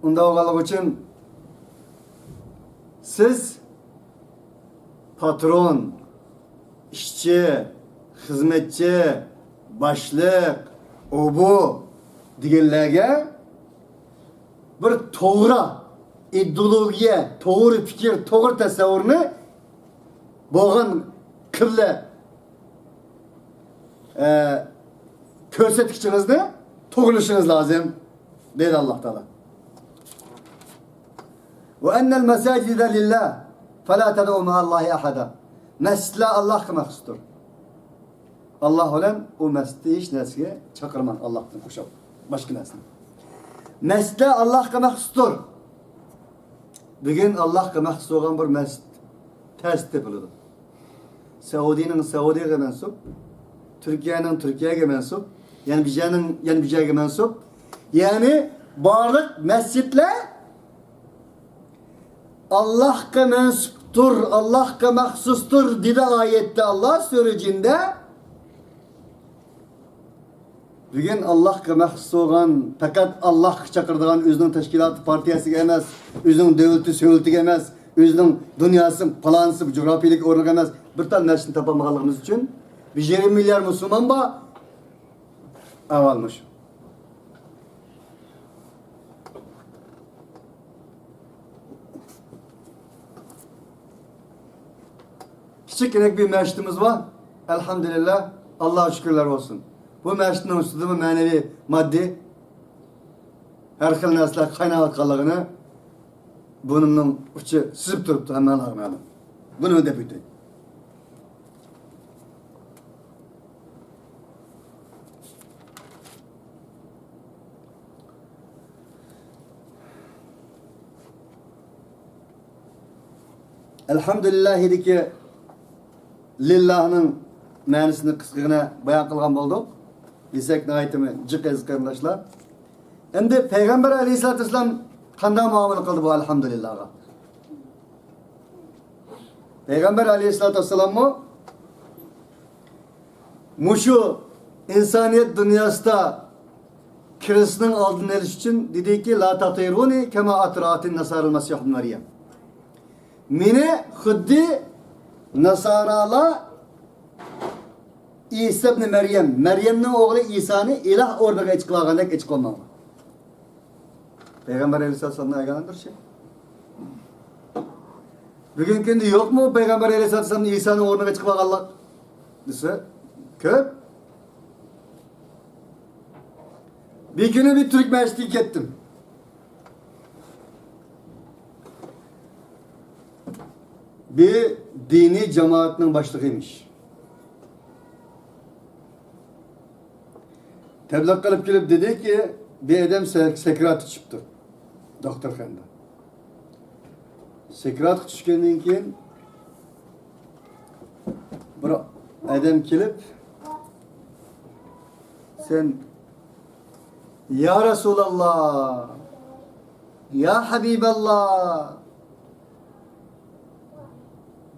ئۇنداق بولغانلىقى ئۈچۈن سىز پاترون، ئىشچى، خىزمەتچى، باشلىق، ئۇ بۇ دېگەنلەرگە بىر توغرا ئىدېئولوگىيە، توغرا پىكىر، توغرا تەسەۋۋۇرنى بولغان قىبلە، ئە، كۆرسەتكۈچىڭىزنى توغرىلىشىڭىز لازىم، دەيدۇ ئاللا تائالا. ۋە ئەننەل مەساجىدە لىللا فەلا تەدئۇ مەئەللاھى ئەھەدا. مەسچىتلەر ئاللاھقا مەخسۇستۇر. ئاللا بىلەن ئۇ مەسچىتتە ھېچ نەرسىگە چاقىرماڭ، ئاللاھتىن قوشۇپ باشقا نەرسىنى. مەسچىتلەر ئاللاھقا مەخسۇستۇر. بۈگۈن ئاللاھقا مەخسۇس بولغان بىر مەسچىت تەستە تېپىلىدۇ. سەئۇدىنىڭ سەئۇدىغا مەنسۇپ، تۈركىيەنىڭ تۈركىيەگە مەنسۇپ، يەنە بىر جاينىڭ، يەنە بىر جايغا مەنسۇپ. يەنى بارلىق مەسچىتلەر ئاللاھقا مەنسۇپتۇر، ئاللاھقا مەخسۇستۇر، دېدى ئايەتتە ئاللا سۈرە جىندە. بۈگۈن ئاللاھقا مەخسۇس بولغان، پەقەت ئاللاھقا چاقىرىدىغان، ئۆزىنىڭ تەشكىلاتى، پارتىيەسىگە ئەمەس، ئۆزىنىڭ دۆلىتى، سۆلىتىگە ئەمەس، ئۆزىنىڭ دۇنياسى، پالانىسى، جۇغراپىيەلىك ئورنىغا ئەمەس، بىر تال مەسچىتنى تاپالمىغانلىقىمىز ئۈچۈن بىر يېرىم مىليار مۇسۇلمان بار، ئەھۋال مۇشۇ. كىچىككىنە بىر مەسچىتىمىز بار. ئەلھەمدۇلىللا، ئاللاغا شۈكۈرلەر بولسۇن. بۇ مەسچىتنىڭ ئۈستىدىمۇ مەنىۋى، ماددىي ھەر خىل نەرسىلەر قايناۋاتقانلىقىنى بۇرنۇمنىڭ ئۇچى سىزىپ تۇرۇپتۇ ھەممىڭلارغا مەلۇم. بۇنى دەپ ئۆتەي. ئەلھەمدۇلىللاھىدىكى لىللاھنىڭ مەنىسىنى قىسقىغىنە بايان قىلغان بولدۇق دېسەك، ناھايىتىمۇ جىق ئەزىز قېرىنداشلار. ئەمدى پەيغەمبەر ئەلەيھىسسالاتۇ ۋەسسالام قانداق مۇئامىلە قىلدى بۇ ئەلھەمدۇلىللاغا؟ پەيغەمبەر ئەلەيھىسسالاتۇ ۋەسسالاممۇ مۇشۇ ئىنسانىيەت دۇنياسىدا كىرىزىسنىڭ ئالدىنى ئېلىش ئۈچۈن دېدىكى، لا تەترۇنى كەما ئەترەتىن نەسارەل مەسىھ ئىبنە مەريەم. مېنى خۇددى ناسارالار ئىسا ئىبنى مەريەم، مەريەمنىڭ ئوغلى ئىسانى ئىلاھ ئورنىغا ئېتىقلىغاندەك ئېتىقلىماڭلار. پەيغەمبەر ئەلەيھىسسالامنى ئاگاھلاندۇرۇشى. بۈگۈنكى كۈندە يوقمۇ پەيغەمبەر ئەلەيھىسسالامنى ئىسانىڭ ئورنىغا ئېتىقلىغانلار دېسە، كۆپ. بىر كۈنى بىر تۈرك مەسچىتىگە كەتتىم. بىر دىنىي جامائەتنىڭ باشلىقى ئىمىش. تەبلىغ قىلىپ كېلىپ دېدىكى، بىر ئادەم سە-، سەكراتقا چۈشۈپتۇ دوختۇرخانىدا. سەكراتقا چۈشكەندىن كېيىن بىر ئادەم كېلىپ، سەن، يا رەسۇلاللا، يا ھەبىباللا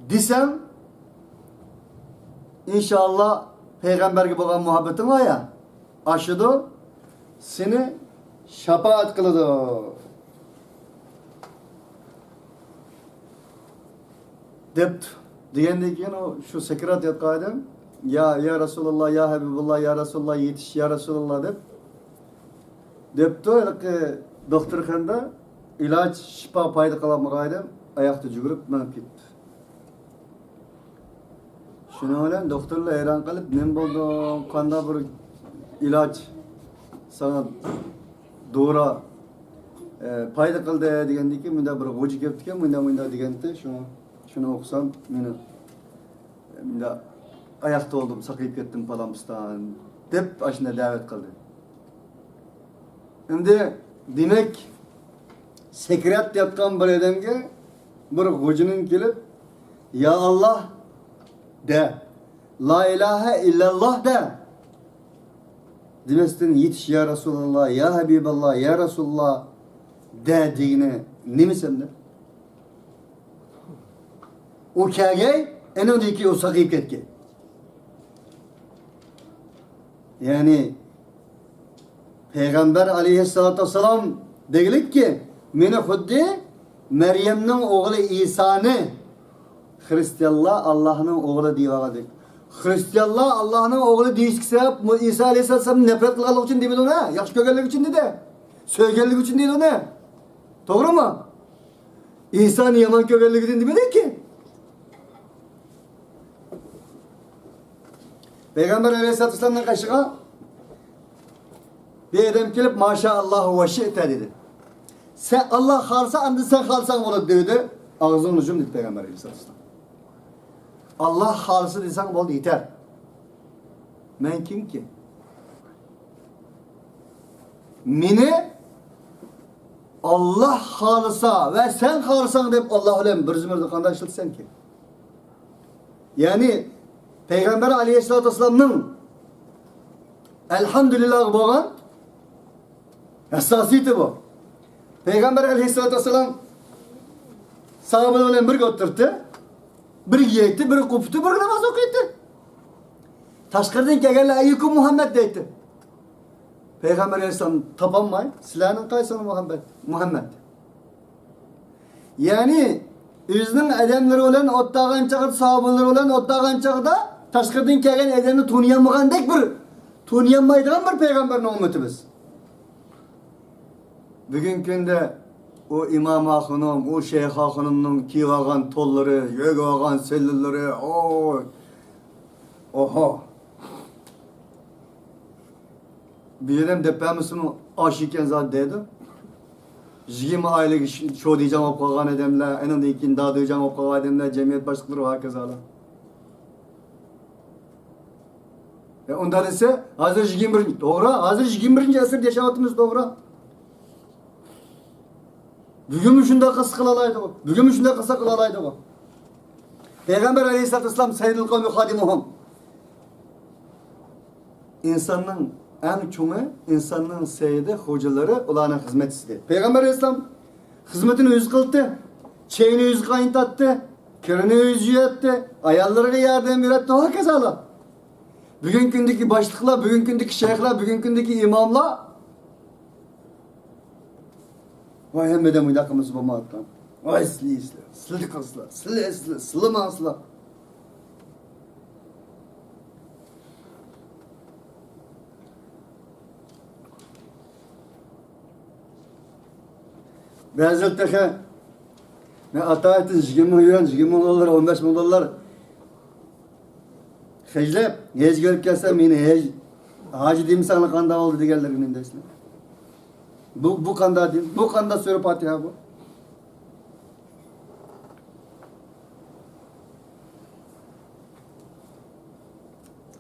دېسەڭ، ئىنشائاللا، پەيغەمبەرگە بولغان مۇھەببىتىڭ ئاشىدۇ، سېنى شاپائەت قىلىدۇ دەپتۇ. دېگەندىن كېيىن ئۇ شۇ سەكرات ياتقان ئادەم، يا، يا رەسۇلاللا، يا ھەبىباللا، يا رەسۇلاللا، يېتىش، يا رەسۇلاللا دەپ، دەپتۇ. ھېلىقى دوختۇرخانىدا ئىلاج، شىپا پايدا قىلالمىغان ئادەم ئاياقتا يۈگۈرۈپ مېڭىپ كېتىپتۇ. شۇنىڭ بىلەن دوختۇرلار ھەيران قېلىپ، نېمە بولدۇڭ، قانداق بىر ئىلاج ساڭا دورا، ئە، پايدا قىلدى دېگەندىن كېيىن، مۇنداق بىر غوجا كەپتىكەن، مۇنداق، مۇنداق دېگەنتى، شۇڭا، شۇنى ئوقۇسام، مېنى، ئە، مۇنداق ئاياقتا بولدۇم، ساقىيىپ كەتتىم، پالان پىستان دەپ، ئاشۇنداق دەۋەت قىلدى. ئەمدى، دېمەك، سەكرات ياتقان بىر ئادەمگە بىر غوجىنىڭ كېلىپ، يا ئاللا دە، لا ئىلاھە ئىللاللا دە دېمەستىن، يېتىش، يا رەسۇلاللا، يا ھەبىباللا، يا رەسۇلاللا دە دېگىنى نېمە سەندە؟ ئۇ كەلگەي، ئېنىڭدىن كېيىن ئۇ ساقىيىپ كەتكەي. يەنى پەيغەمبەر ئەلەيھىسسالاتۇ ۋەسسالام دېگىلىككى، مېنى خۇددى مەريەمنىڭ ئوغلى ئىسانى خرىستىيانلار ئاللاھنىڭ ئوغلى دېيىۋالغاندەك. خرىستىيانلار ئاللاھنىڭ ئوغلى دېيىشكە سەۋەب، ئىسا ئەلەيھىسسالامنى نەپرەت قىلغانلىقى ئۈچۈن دېمىدى ئۇنى، ياخشى كۆرگەنلىكى ئۈچۈن دېدى. سۆيگەنلىكى ئۈچۈن دېدى ئۇنى. توغرىمۇ؟ ئىسانى يامان كۆرگەنلىكىدىن دېمىدىكى. پەيغەمبەر ئەلەيھىسسالاتۇ ۋەسسالامنىڭ قېشىغا بىر ئادەم كېلىپ، ماشائاللاھۇ ۋە شىئتە دېدى. سەن، ئاللا خالىسا، ئاندىن سەن خالىساڭ بولىدۇ دېدى. ئاغزىڭنى يۇم دېدى پەيغەمبەر ئەلەيھىسسالاتۇ ۋەسسالام. ئاللا خالىسا دېسەڭ بولدى، يېتەر. مەن كىمكى؟ مېنى ئاللا خالىسا ۋە سەن خالىساڭ دەپ ئاللا بىلەن بىر زېمىندا قانداق ئىشلىتىسەنكى؟ يەنى پەيغەمبەر ئەلەيھىسسالاتۇ ۋەسسالامنىڭ ئەلھەمدۇلىللاھقا بولغان ھەسساسىيىتى بۇ. پەيغەمبەر ئەلەيھىسسالاتۇ ۋەسسالام ساھابىلەر بىلەن بىرگە ئولتۇرتتى. بىرگە يەيتتى، بىرگە قوپۇتتى، بىرگە ناماز ئوقۇيتتى. تاشقىرىدىن كەلگەنلەر، «ئەييۇكۇم مۇھەممەد؟» دەيتتى. پەيغەمبەر ئەلەيھىسسالام تاپالماي، «سىلەرنىڭ قايسىڭلار مۇھەممەد؟» «مۇھەممەد.» يەنى ئۆزىنىڭ ئادەملىرى بىلەن ئولتۇرغان چاغدا، ساھابىلىرى بىلەن ئولتۇرغان چاغدا تاشقىرىدىن كەلگەن ئادەمنى تونۇيالمىغاندەك بىر، تونۇيالمايدىغان بىر پەيغەمبەرنىڭ ئۈممىتى بىز. بۈگۈنكى كۈندە ئۇ ئىمام ئاخۇنۇم، ئۇ شەيخ ئاخۇنۇمنىڭ كىيىۋالغان تونلىرى، يۆگىۋالغان سېلىنلىرى، ئوي، ئوھو. بىر ئادەم دەپ بەرمىسىمۇ ئاش ئىكەن زادى دەيدۇ. يىگىرمە ئائىلىگە ش-، شودىجاڭ بولۇپ قالغان ئادەملەر، ئانىڭدىن كېيىن دادۈيجاڭ بولۇپ قالغان ئادەملەر، جەمئىيەت باشلىقلىرى ۋە ھاكازالار. يا ئۇنداق دېسە، ھازىر يىگىرمە بىرىنچى، توغرا، ھازىر يىگىرمە بىرىنچى ئەسىردە ياشاۋاتىمىز، توغرا. بۈگۈنمۇ شۇنداق قىلسا قىلالايدىغۇ. بۈگۈنمۇ شۇنداق قىلسا قىلالايدىغۇ. پەيغەمبەر ئەلەيھىسسالاتۇ ۋەسسالام سەييىدۇل قەۋمى خادىمۇھۇم. ئىنساننىڭ ئەڭ چوڭى، ئىنساننىڭ سەييىدى، خوجىلىرى، ئۇلارنىڭ خىزمەتچىسى. پەيغەمبەر ئەلەيھىسسالام خىزمىتىنى ئۆزى قىلاتتى، چېيىنى ئۆزى قاينىتاتتى، كىرىنى ئۆزى يۇياتتى، ئاياللىرىغا ياردەم بېرەتتى، ھاكازالا. بۈگۈنكى كۈندىكى باشلىقلار، بۈگۈنكى كۈندىكى شەيخلەر، بۈگۈنكى كۈندىكى ئىماملار، ۋاي، ھەممىدىن مۇنداق قىلمىسا بولمايدىكەن. ۋاي، سىلى ئىسلە، سىلى قىلسىلا، سىلى ئىسلە، سىلى ماڭسىلا. بەزىلەر تېخى، مەن ئاتايىتىن يىگىرمە مىڭ يۈەن، يىگىرمە مىڭ دوللار، ئون بەش مىڭ دوللار خەجلەپ، ھەجگە ئېلىپ كەلسەم، مېنى ھەج، ھاجى دېمىسەڭلار قانداق بولدى دېگەنلىرىنى دەيسىلەر. بۇ، بۇ قانداق دىن؟ بۇ قانداق سۈرە پاتىھە بۇ؟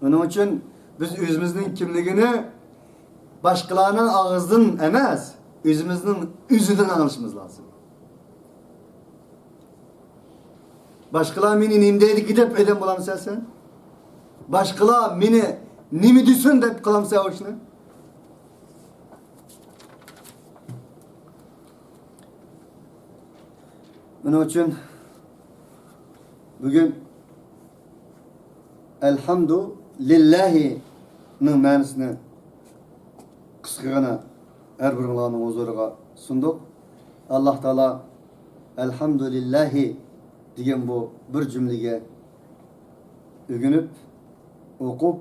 ئۇنىڭ ئۈچۈن بىز ئۆزىمىزنىڭ كىملىكىنى باشقىلارنىڭ ئاغزىدىن ئەمەس، ئۆزىمىزنىڭ ئۆزىدىن ئاڭلىشىمىز لازىم. باشقىلار مېنى نېمە دەيدىكى دەپ ئادەم بولامسەن سەن؟ باشقىلار مېنى نېمە دېسۇن دەپ قىلامسەن ئۇ ئىشنى؟ ئۇنىڭ ئۈچۈن بۈگۈن ئەلھەمدۇلىللاھىنىڭ مەنىسىنى قىسقىغىنا ھەر بىرىڭلارنىڭ ھۇزۇرىغا سۇندۇق. ئاللاھ تائالا ئەلھەمدۇلىللاھى دېگەن بۇ بىر جۈملىگە ئۆگىنىپ، ئوقۇپ،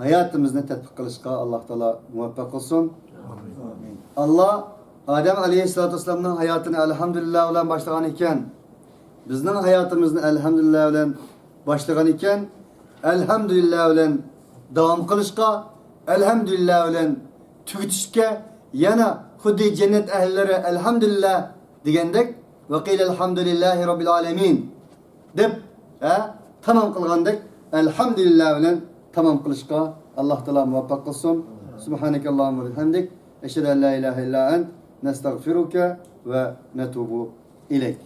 ھاياتىمىزنى تەتبىق قىلىشقا ئاللاھ تائالا مۇۋەپپەق قىلسۇن. ئاللاھ ئادەم ئەلەيھىسسالاتۇ ۋەسسالامنىڭ ھاياتىنى ئەلھەمدۇلىللاھ بىلەن باشلىغان ئىكەن، بىزنىڭ ھاياتىمىزنى ئەلھەمدۇلىللاھ بىلەن باشلىغان ئىكەن، ئەلھەمدۇلىللاھ بىلەن داۋام قىلىشقا، ئەلھەمدۇلىللاھ بىلەن تۈگىتىشكە، يەنە خۇددى جەننەت ئەھلىلىرى ئەلھەمدۇلىللاھ دېگەندەك، ۋەقىلەلھەمدۇلىللاھى رەببىل ئالەمىن دەپ، ھە، تامام قىلغاندەك، ئەلھەمدۇلىللاھ بىلەن تامام قىلىشقا ئاللاھ تائالا مۇۋەپپەق قىلسۇن. سۇبھانەكەللاھۇممە ۋە بىھەمدىك، ئەشھەدۇ ئەن لا ئىلاھە ئىللا ئەنت، نەستەغفىرۇكە ۋە نەتۇبۇ ئىلەيك.